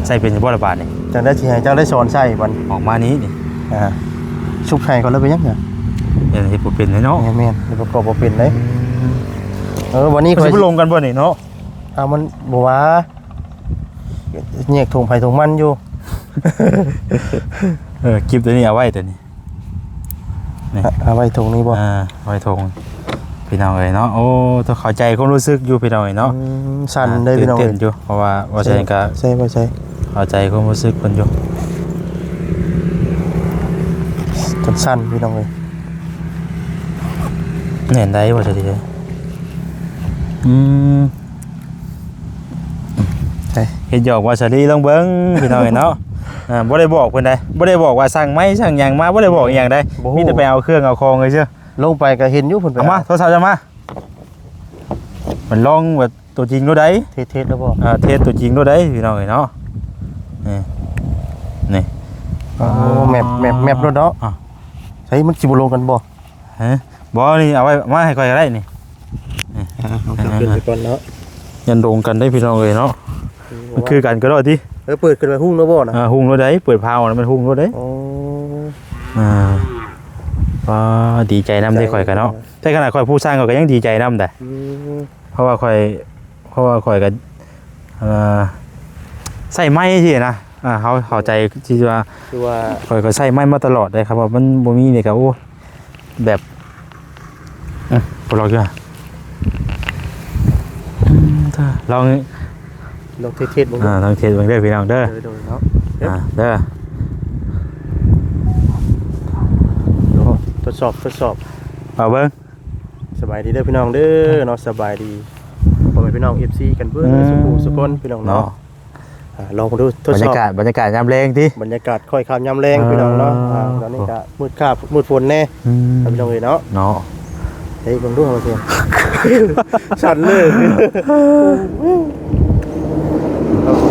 ໃສ່ເປັນຢູ່ບໍ່ລະບາດນີ້ ຈັ່ງໃດຊິໃຫ້ເຈົ້າໄດ້ສອນໃສ່ບັດ ອອກມານີ້ນີ້ ອ່າ ຊຸກໃສ່ກ່ອນແລ້ວເປັນຫຍັງ ເຮັດບໍ່ເປັນເນາະ ແມ່ນໆ ປະກອບບໍ່ເປັນເດ້ ອືມ ເອີ ວັນນີ້ຂ້ອຍຊິບໍ່ລົງກັນບໍ່ນີ້ເນາະ ອ້າວ ມັນບໍ່ວ່າ ແຍກຖົງໃຜຖົງມັນຢູ່ ເອີ ກິບໂຕນີ້ເອົາໄວ້ໂຕນີ້ ນີ້ ເອົາໄວ້ຖົງນີ້ບໍ່ ອ່າ ໄວ້ຖົງ ພີ່ນ້ອງເອີຍເນາະ ໂອ້ ຕ້ອງເຂົ້າໃຈຄວາມຮູ້ສຶກຢູ່ ພີ່ນ້ອງເອີຍເນາະ ອືມ ສັ່ນເດ້ ອ່າ ພີ່ນ້ອງເອີຍ ຕື່ນເຕັ້ນຢູ່ ເພາະວ່າ ວ່າແຊນກໍ ໃຊ່ ໃຊ່ ເຂົ້າໃຈຄວາມຮູ້ສຶກເພິ່ນຢູ່ ສັ່ນໆ ພີ່ນ້ອງເອີຍ ແໜ້ນໄດ້ບໍ່ ຈະດີ ອືມ ເຮັດຫຍອກວ່າສາລີລອງເບິ່ງ ພີ່ນ້ອງເອີຍເນາະ ອ່າ ບໍ່ໄດ້ບອກເພິ່ນໃດ ບໍ່ໄດ້ບອກວ່າສັ່ງໄມ້ສັ່ງຫຍັງມາ ບໍ່ໄດ້ບອກອີ່ຫຍັງໃດ ບໍ່ຮູ້ ມີແຕ່ໄປເອົາເຄື່ອງເອົາຂອງຊື່ໆ ລົງໄປກໍເຫັນຢູ່ເພິ່ນໄປ ເອົາມາ ເອົາ ໂທລະສັບເຈົ້າມາ ມັນລອງແບບຕົວຈິງໂລດໃດ ເທສ ເທສແລ້ວບໍ່ ເອີ ເທສຕົວຈິງໂລດໃດ ພີ່ນ້ອງເອີຍເນາະ ນີ້ ນີ້ ໂອ້ ແມັບ ແມັບ ແມັບໂລດເນາະ ອ່າ ໃສ ມັນຊິບໍ່ລົງກັນບໍ່? ຮະ ບໍ່ ນີ້ເອົາໄວ້ ມາໃຫ້ຂ້ອຍກໍໄດ້ນີ້ ອ່າ ເອົາເປັນໄປກ່ອນເນາະ ຍັນລົງກັນໄດ້ພີ່ນ້ອງເອີຍເນາະ ມັນຄືກັນກໍໄດ້ຕິ ເອີ ເປີດຂຶ້ນມາຮຸ່ງແລ້ວບໍ່ນະ? ອ່າ ຮຸ່ງໂລດໃດ ເປີດພາວນະ ມັນຮຸ່ງໂລດໃດ ອໍ ອ່າ ອ່າ ດີໃຈນຳເດ້ຂ້ອຍກໍເນາະ ແຕ່ຂະໜາດຂ້ອຍຜູ້ສ້າງຂ້ອຍກໍຍັງດີໃຈນຳໃດ ອືມ ເພາະວ່າຂ້ອຍ ເພາະວ່າຂ້ອຍກໍ ເອີ ໃຊ້ໄມ້ຊີ້ນະ ອ່າ ເຮົາເຂົ້າໃຈທີ່ວ່າ ຄືວ່າ ຂ້ອຍກໍໃຊ້ໄມ້ມາຕະຫຼອດເດ້ ຄັນວ່າມັນບໍ່ມີນີ້ກໍ ໂອ້ ແບບ ອື ບໍ່ລອກຢູ່ ອືມ ລອງ ລອງເທດໆເບິ່ງ ອ່າ ລອງເທດເບິ່ງເດີພີ່ນ້ອງເດີ ໂດຍໆເນາະ ອ່າ ເດີ ໂອ້ ທົດສອບ ທົດສອບ ເອົາເບິ່ງ ສະບາຍດີເດີພີ່ນ້ອງເດີເນາະ ສະບາຍດີພໍ່ແມ່ພີ່ນ້ອງ ເອັຟຊີ ກັນເບິດ ເອີ ສູ່ຜູ້ສູ່ຄົນພີ່ນ້ອງເນາະ ເນາະ ອ່າ ລອງເບິ່ງດູ ທົດສອບ ບັນຍາກາດ ບັນຍາກາດຍາມແລງຕິ ບັນຍາກາດຄ້ອຍຄ່ຳຍາມແລງ ອ່າ ພີ່ນ້ອງເນາະ ອ່າ ຕອນນີ້ກະມືດຄາບມືດຝົນແດ່ ອືມ ພີ່ນ້ອງເອີຍເນາະ ເນາະ ເຮີ້ຍ ເບິ່ງດູວ່າຊິ ສັ່ນເລີຍ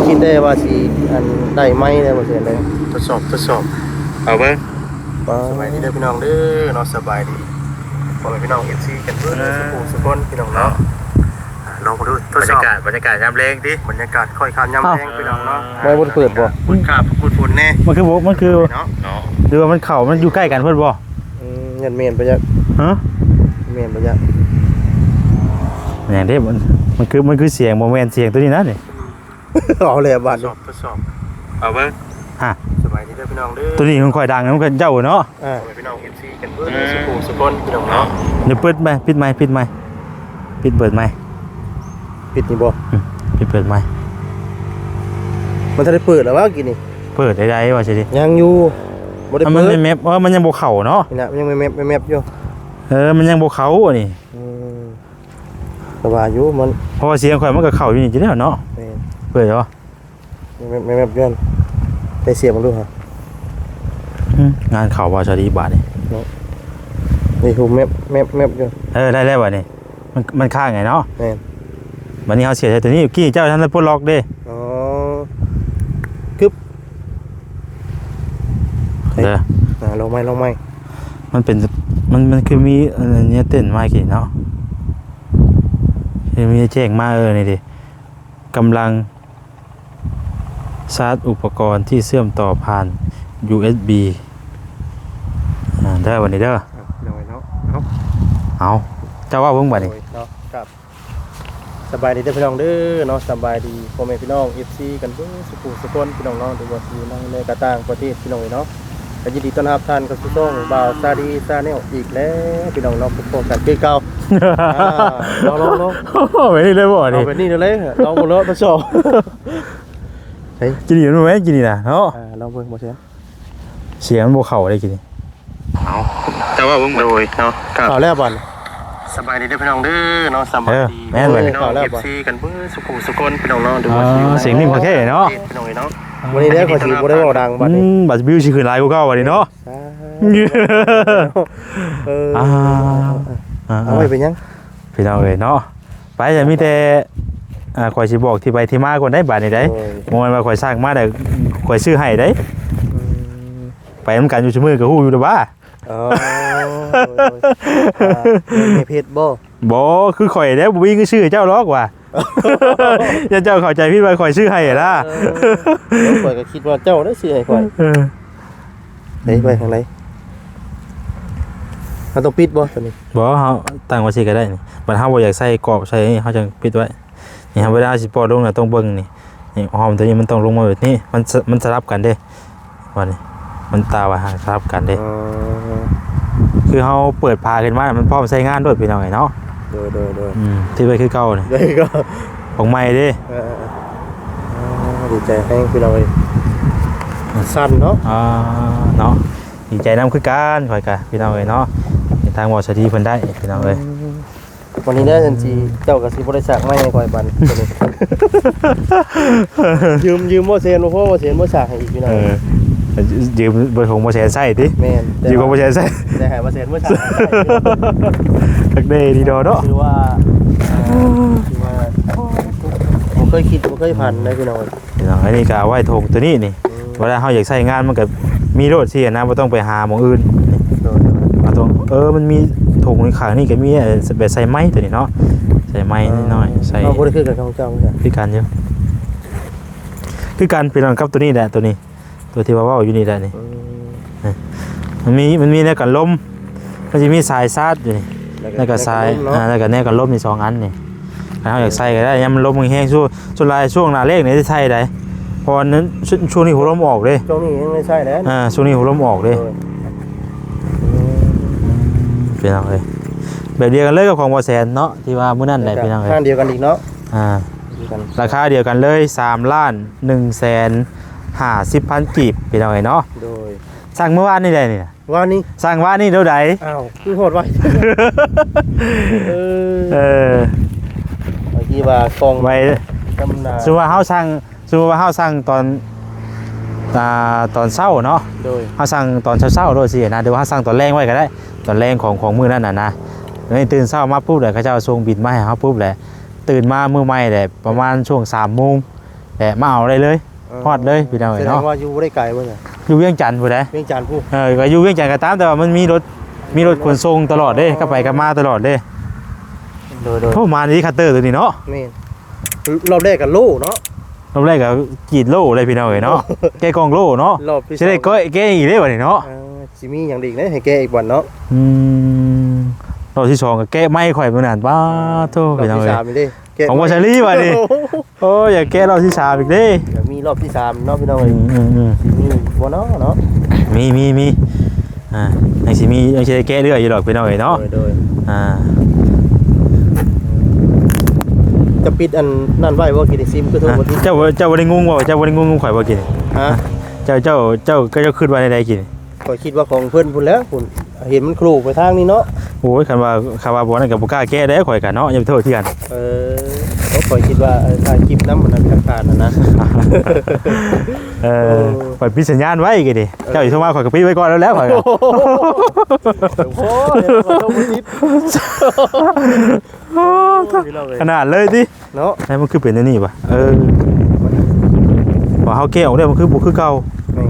ຄິດໄດ້ວ່າຊິ ອັນ ໄດ້ໄມ້ໄດ້ບໍ່ ຊິໄດ້ ທົດສອບ ທົດສອບ ເອົາເບິ່ງ ສະບາຍດີເດີພີ່ນ້ອງເດີເນາະ ສະບາຍດີພໍ່ແມ່ພີ່ນ້ອງ ເອັຟຊີ ກັນເບິດ ເອີ ສູ່ຜູ້ສູ່ຄົນພີ່ນ້ອງເນາະ ອ່າ ລອງເບິ່ງດູ ທົດສອບ ບັນຍາກາດ ບັນຍາກາດຍາມແລງຕິ ບັນຍາກາດຄ້ອຍຄ່ຳຍາມແລງ ອ້າວ ພີ່ນ້ອງເນາະ ໄມ້ບໍ່ໄດ້ເປີດບໍ່? ມັນຂາບມັນຝົນແດ່ ມັນຄືບໍ່ ມັນຄື ອ່າ ເນາະ ຫຼືວ່າມັນເຂົ້າ ມັນຢູ່ໃກ້ກັນເພິ່ນບໍ່? ອືມ ຍັນແມ່ນບໍ່ຈັກ ຮະ ແມ່ນບໍ່ຈັກ ແມ່ນເດ້ ມັນ ມັນຄື ມັນຄືສຽງ ບໍ່ແມ່ນສຽງຕົວນີ້ນະນີ້ ເອົາແລ້ວບາດນີ້ ທົດສອບ ເອົາເບິ່ງ ຮະ ສະບາຍດີເດີພີ່ນ້ອງເດີ ຕົວນີ້ຂອງຂ້ອຍດັງນຳເຈົ້າເນາະ ອ່າ ພໍ່ແມ່ພີ່ນ້ອງ ເອັຟຊີ ກັນເບິດ ເອີ ສູ່ຜູ້ສູ່ຄົນພີ່ນ້ອງເນາະ ດຽວເປີດໃໝ່ ປິດໃໝ່ ປິດໃໝ່ ປິດເປີດໃໝ່ ປິດນີ້ບໍ່? ອືມ ປິດເປີດໃໝ່ ມັນທັນໄດ້ເປີດແລ້ວວະກີ້ນີ້ ເປີດໄດ້ໆ ວ່າຊິຕິ ຍັງຢູ່ ບໍ່ໄດ້ເປີດ ມັນແມັບ ເອີ ມັນຍັງບໍ່ເຂົ້າເນາະ ນີ້ນະ ມັນຍັງແມັບໆຢູ່ ເອີ ມັນຍັງບໍ່ເຂົ້ານີ້ ອືມ ກໍວ່າຢູ່ມັນ ເພາະວ່າສຽງຂ້ອຍມັນກໍເຂົ້າຢູ່ນີ້ຢູ່ແລ້ວເນາະ ແມ່ນ ເປີດບໍ່? ແມັບໆໆ ແມ່ນ ໃຫ້ສຽງເບິ່ງດູຫາ ອືມ ງານເຂົ້າວ່າສະດີບາດນີ້ເນາະ ນີ້ຮູບແມັບໆໆຢູ່ ເອີ ໄດ້ແລ້ວບາດນີ້ ມັນ ມັນຄ້າງໄງເນາະ ແມ່ນ ບາດນີ້ເຮົາສຽບໃສ່ຕົວນີ້ ກີ້ເຈົ້າທັນໄດ້ປົດລັອກເດ້ ອໍ ກຶບ ເດີ ອ່າ ລອງໃໝ່ ລອງໃໝ່ ມັນເປັນ ມັນ ມັນຄືມີອັນນີ້ເຕັ້ນມາກີ້ເນາະ ຄືມີແຈ້ງມາ ເອີ ນີ້ເດ້ ກຳລັງຊາດອຸປະກອນທີ່ເຊື່ອມຕໍ່ຜ່ານ ຢູເອັສບີ ອ່າ ເດີ ບາດນີ້ເດີ ອ່ະ ພີ່ນ້ອງເອີຍເນາະ ເອົາ ເອົາ ເຈົ້າເວົ້າເບິ່ງບາດນີ້ ໂດຍເນາະ ຄັບ ສະບາຍດີເດີພີ່ນ້ອງເດີເນາະ ສະບາຍດີພໍ່ແມ່ພີ່ນ້ອງ ເອັຟຊີ ກັນເບິດສູ່ຜູ້ສູ່ຄົນພີ່ນ້ອງເນາະ ຫຼືວ່າຊິຢູ່ໃນ ແລະ ກະຕ່າງປະເທດພີ່ນ້ອງເອີຍເນາະ ກໍຍິນດີຕ້ອນຮັບທ່ານເຂົ້າສູ່ຊ່ອງບ່າວຊາລີ Channel ອີກແລ້ວພີ່ນ້ອງເນາະ ພົບກັນຄືເກົ່າ ອ່າ ລອງໆໆ ເອົາແບບນີ້ເລີຍບໍ່ນີ້ ເອົາແບບນີ້ເລີຍ ລອງເບິ່ງເນາະ ທົດສອບ ເຮີ້ຍ ກິນນີ້ມັນແມ່ນກິນນີ້ນະເນາະ ອ່າ ລອງເບິ່ງບໍ່ແຊນ ສຽງມັນບໍ່ເຂົ້າເດ້ກິນນີ້ ເອົາ ແຕ່ວ່າເບິ່ງ ໂດຍເນາະ ເຂົ້າແລ້ວບັດ ສະບາຍດີເດີພີ່ນ້ອງເດີເນາະ ສະບາຍດີ ເອີ ແມ່ນບັດ ພີ່ນ້ອງ ເຂົ້າແລ້ວບັດ ເອັຟຊີ ກັນເບິດສູ່ຜູ້ສູ່ຄົນພີ່ນ້ອງເນາະ ຫຼືວ່າ ອ່າ ສຽງນີ້ບໍ່ແທ້ເນາະ ພີ່ນ້ອງເອີຍເນາະ ມື້ນີ້ເດ້ ຂ້ອຍຊິບໍ່ໄດ້ເວົ້າດັງບັດນີ້ ອືມ ບັດວິວຊິຂຶ້ນຫຼາຍກວ່າເກົ່າບັດນີ້ເນາະ ເອີ ອ່າ ອ່າ ເອົາໄວ້ເປັນຫຍັງ ພີ່ນ້ອງເອີຍເນາະ ໄປ ມີແຕ່ ອ່າ ຂ້ອຍຊິບອກທີ່ໄປທີ່ມາກ່ອນໄດ໋ ບາດນີ້ໄດ໋ ໂອ້ຍ ບໍ່ແມ່ນວ່າຂ້ອຍສ້າງມາແລ້ວຂ້ອຍຊື້ໃຫ້ໄດ໋ ອືມ ໄປນຳກັນຢູ່ຊຸມື້ກໍຮູ້ຢູ່ດອກວ່າ ອໍ ໂດຍໆ ອ່າ ແມ່ເພັດບໍ່? ບໍ່ ຄືຂ້ອຍແລ້ວບໍ່ມີເງິນຊື້ໃຫ້ເຈົ້າດອກວ່າ ຢ້ານເຈົ້າເຂົ້າໃຈຜິດວ່າຂ້ອຍຊື້ໃຫ້ນະ ເອີ ຂ້ອຍກໍຄິດວ່າເຈົ້າໄດ້ຊື້ໃຫ້ຂ້ອຍ ເອີ ເອີ ໄປທາງໃດ? ເຮົາຕ້ອງປິດບໍ່ຕົວນີ້? ບໍ່ ເຮົາຕັ້ງໄວ້ຊີ້ກໍໄດ້ນີ້ ບັດເຮົາບໍ່ຢາກໃສ່ກອບໃສ່ນີ້ ເຮົາຈັ່ງປິດໄວ້ ນີ້ ເຮົາເວລາເຮົາຊິປ້ອນລົງນະ ຕ້ອງເບິ່ງນີ້ ນີ້ ຫອມຕົວນີ້ມັນຕ້ອງລົງມາແບບນີ້ ມັນ ມັນສະຫຼັບກັນເດ້ ວ່ານີ້ ມັນຕາວ່າສະຫຼັບກັນເດ້ ອໍ ຄືເຮົາເປີດຝາຂຶ້ນມາ ມັນພ້ອມໃຊ້ງານໂລດ ພີ່ນ້ອງເອີຍເນາະ ໂດຍໆໆ ອືມ ຕິດໄວ້ຄືເກົ່ານີ້ ໄດ້ກໍ ຂອງໃໝ່ເດ້ ເອີ ອ່າ ດີໃຈແຮງພີ່ນ້ອງເອີຍ ສັ່ນເນາະ ອ່າ ເນາະ ດີໃຈນຳຄືກັນຂ້ອຍກະພີ່ນ້ອງເອີຍເນາະ ທາງເວົ້າສະດີເພິ່ນໄດ້ພີ່ນ້ອງເອີຍ ອືມ ວັນນີ້ເດີ ອືມ ຈັ່ງຊີ້ເຈົ້າກໍຊິບໍ່ໄດ້ສາກໄມ້ໃຫ້ຂ້ອຍບັດນີ້ ຢືມ ຢືມບໍ່ແສນ ບໍ່ພໍ ບໍ່ແສນບໍ່ສາກໃຫ້ອີກພີ່ນ້ອງ ເອີ ຢືມບໍ່ ຂອງບໍ່ແສນໃຊ້ຕິ ແມ່ນ ຢືມຂອງບໍ່ແສນໃຊ້ ແຕ່ໃຫ້ບໍ່ແສນບໍ່ສາກໃຫ້ ຄັກເດ້ດີດອເນາະ ຄືວ່າ ອ່າ ຄືວ່າ ບໍ່ເຄີຍຄິດບໍ່ເຄີຍຝັນເດ້ພີ່ນ້ອງ ພີ່ນ້ອງ ອັນນີ້ກໍເອົາໄວ້ຖົງຕົວນີ້ນີ້ ອືມ ເວລາເຮົາຢາກໃຊ້ງານມັນກໍມີໂລດຊີ້ນະ ບໍ່ຕ້ອງໄປຫາໝ່ອງອື່ນນີ້ ໂດຍ ຕົງ ເອີ ມັນມີຖົງຂ້າງນີ້ກໍມີ ເອີ ແບບໃສ່ໄມ້ຕົວນີ້ເນາະ ໃສ່ໄມ້ນ້ອຍໆ ໃສ່ ເຮົາບໍ່ໄດ້ຄືກັນກັບຂອງເຈົ້າຄືກັນ ຄືກັນຢູ່ ຄືກັນພີ່ນ້ອງ ກັບຕົວນີ້ແຫຼະ ຕົວນີ້ ຕົວທີ່ວ່າເວົ້າຢູ່ນີ້ແຫຼະນີ້ ອືມ ນີ້ ມັນມີ ມັນມີແນວກັນລົມ ມັນຊິມີສາຍຊາດຢູ່ນີ້ ແລ້ວກໍ ແລ້ວກໍສາຍ ແນວກັນລົມເນາະ ອ່າ ແລ້ວກໍແນວກັນລົມນີ້ສອງອັນນີ້ ຄັນເຮົາຢາກໃສ່ກໍໄດ້ ຍາມມັນລົມແຮງໆ ສ່ວນ ສ່ວນຫຼາຍຊ່ວງໜ້າແລ້ງນີ້ໄດ້ໃສ່ໄດ໋ ເພາະວ່ານັ້ນ ຊ່ວງ ຊ່ວງນີ້ຫົວລົມອອກເດ້ ຊ່ວງນີ້ຍັງໄດ້ໃຊ້ແຫຼະ ອ່າ ຊ່ວງນີ້ຫົວລົມອອກເດ້ ໂດຍ ອືມ ພີ່ນ້ອງເອີຍ ແບບດຽວກັນເລີຍກັບຂອງບໍ່ແສນເນາະ ທີ່ວ່າມື້ນັ້ນແຫຼະ ແລ້ວກໍ ພີ່ນ້ອງເອີຍ ຮ້ານດຽວກັນອີກເນາະ ອ່າ ດຽວກັນ ລາຄາດຽວກັນເລີຍ ສາມລ້ານໜຶ່ງແສນຫ້າສິບພັນກີບ ພີ່ນ້ອງເອີຍເນາະ ໂດຍ ສັ່ງມື້ວານນີ້ແຫຼະນີ້ນະ ວານນີ້ ສັ່ງວານນີ້ໂດໃດ ອ້າວ ຄືຮອດໄວ ເອີ ເອີ ເມື່ອກີ້ວ່າກ່ອງໄວ ທຳມະດາ ສົມມຸດວ່າເຮົາສັ່ງ ສົມມຸດວ່າເຮົາສັ່ງຕອນ ອ່າ ຕອນເຊົ້າເນາະ ໂດຍ ເຮົາສັ່ງຕອນເຊົ້າໆໂລດຊີ້ນະ ຫຼືວ່າເຮົາສັ່ງຕອນແລງໄວ້ກໍໄດ້ ຕອນແລງຂອງ ຂອງມື້ນັ້ນນະນະ ນີ້ຕື່ນເຊົ້າມາປຸບແຫຼະ ເຂົາເຈົ້າສົ່ງບິນມາໃຫ້ເຮົາປຸບແຫຼະ ຕື່ນມາມື້ໃໝ່ແຫຼະ ປະມານຊ່ວງສາມໂມງແຫຼະ ມາເອົາໄດ້ເລີຍ ເອີ ຮອດເລີຍ ພີ່ນ້ອງເອີຍເນາະ ສະແດງວ່າຢູ່ບໍ່ໄດ້ໄກບໍ່ຊະ ຢູ່ວຽງຈັນພຸ້ນເດ້ ວຽງຈັນພຸ້ນ ເອີ ກໍຢູ່ວຽງຈັນກໍຕາມ ແຕ່ວ່າມັນມີລົດ ມີລົດຂົນສົ່ງຕະຫຼອດເດ້ ເຂົ້າໄປກັບມາຕະຫຼອດເດ້ ໂດຍໆ ໂອ້ ມາດີຄັດເຕີຕົວນີ້ເນາະ ແມ່ນ ລອບແລກກໍໂລເນາະ ລອບແລກກໍກຣີດໂລເລີຍພີ່ນ້ອງເອີຍເນາະ ແກະກ່ອງໂລເນາະ ລອບທີ່ສອງ ຊິໄດ້ແກະ ແກະອີກເດ້ບັດນີ້ເນາະ ເອີ ຊິມີຫຍັງອີກເດ້ໃຫ້ແກະອີກບັດເນາະ ອືມ ລອບທີ່ສອງກໍແກະໄມ້ຂ້ອຍມື້ນັ້ນ ປາດໂທ້ ລອບທີ່ສາມນີ້ເດ້ ພີ່ນ້ອງເອີຍ ແກະ ຂອງບໍ່ຊາລີບັດນີ້ ໂອ້ ຢາກແກະລອບທີ່ສາມອີກເດ້ ຢາກມີລອບທີ່ສາມເນາະພີ່ນ້ອງເອີຍ ອືມໆໆ ຊິມີບໍ່ເນາະເນາະ ມີ ມີ ມີ ອ່າ ຍັງຊິມີ ຍັງຊິໄດ້ແກະເລື້ອຍຢູ່ດອກພີ່ນ້ອງເອີຍເນາະ ໂດຍໆ ອ່າ ຈະປິດອັນນັ້ນໄວ້ບໍ່ ກິນຊິມຄືໂທບໍ່ຕິດ ເຈົ້າ ເຈົ້າບໍ່ໄດ້ງຸ່ງບໍ່ ເຈົ້າບໍ່ໄດ້ງຸ່ງນຳຂ້ອຍບໍ່ກິນ ຮະ ເຈົ້າ ເຈົ້າ ເຈົ້າ ເຈົ້າຄິດວ່າແນວໃດກິນ ຂ້ອຍຄິດວ່າຂອງເພິ່ນພຸ້ນແຫຼະ ພຸ້ນ ເຫັນມັນໂຄລໄປທາງນີ້ເນາະ ໂອ້ຍ ຄັນວ່າ ຄັນວ່າບໍ່ນັ້ນກໍບໍ່ກ້າແກະເດ້ ຂ້ອຍກໍເນາະ ຢ່າໄປໂທດຄືກັນ ເອີ ເພາະຂ້ອຍຄິດວ່າ ເອີ ຖ່າຍຄລິບນຳ ອັນນັ້ນ ຫຼັກຖານຫັ້ນນະ ເອີ ໂອ້ ຂ້ອຍປິດສັນຍານໄວ້ກີ້ນີ້ ເອີ ເຈົ້າຊິໂທມາ ຂ້ອຍກໍປິດໄວ້ກ່ອນແລ້ວ ແລ້ວຂ້ອຍກໍ ໂອ້ ເຈົ້າບໍ່ຕິດ ໂອ້ ພີ່ນ້ອງເອີຍ ຂະໜາດເລີຍຕິ ເນາະ ໃຫ້ມັນຄືເປັນແນວນີ້ວະ ເອີ ວ່າເຮົາແກະອອກແລ້ວມັນຄືບໍ່ຄືເກົ່າ ແມ່ນ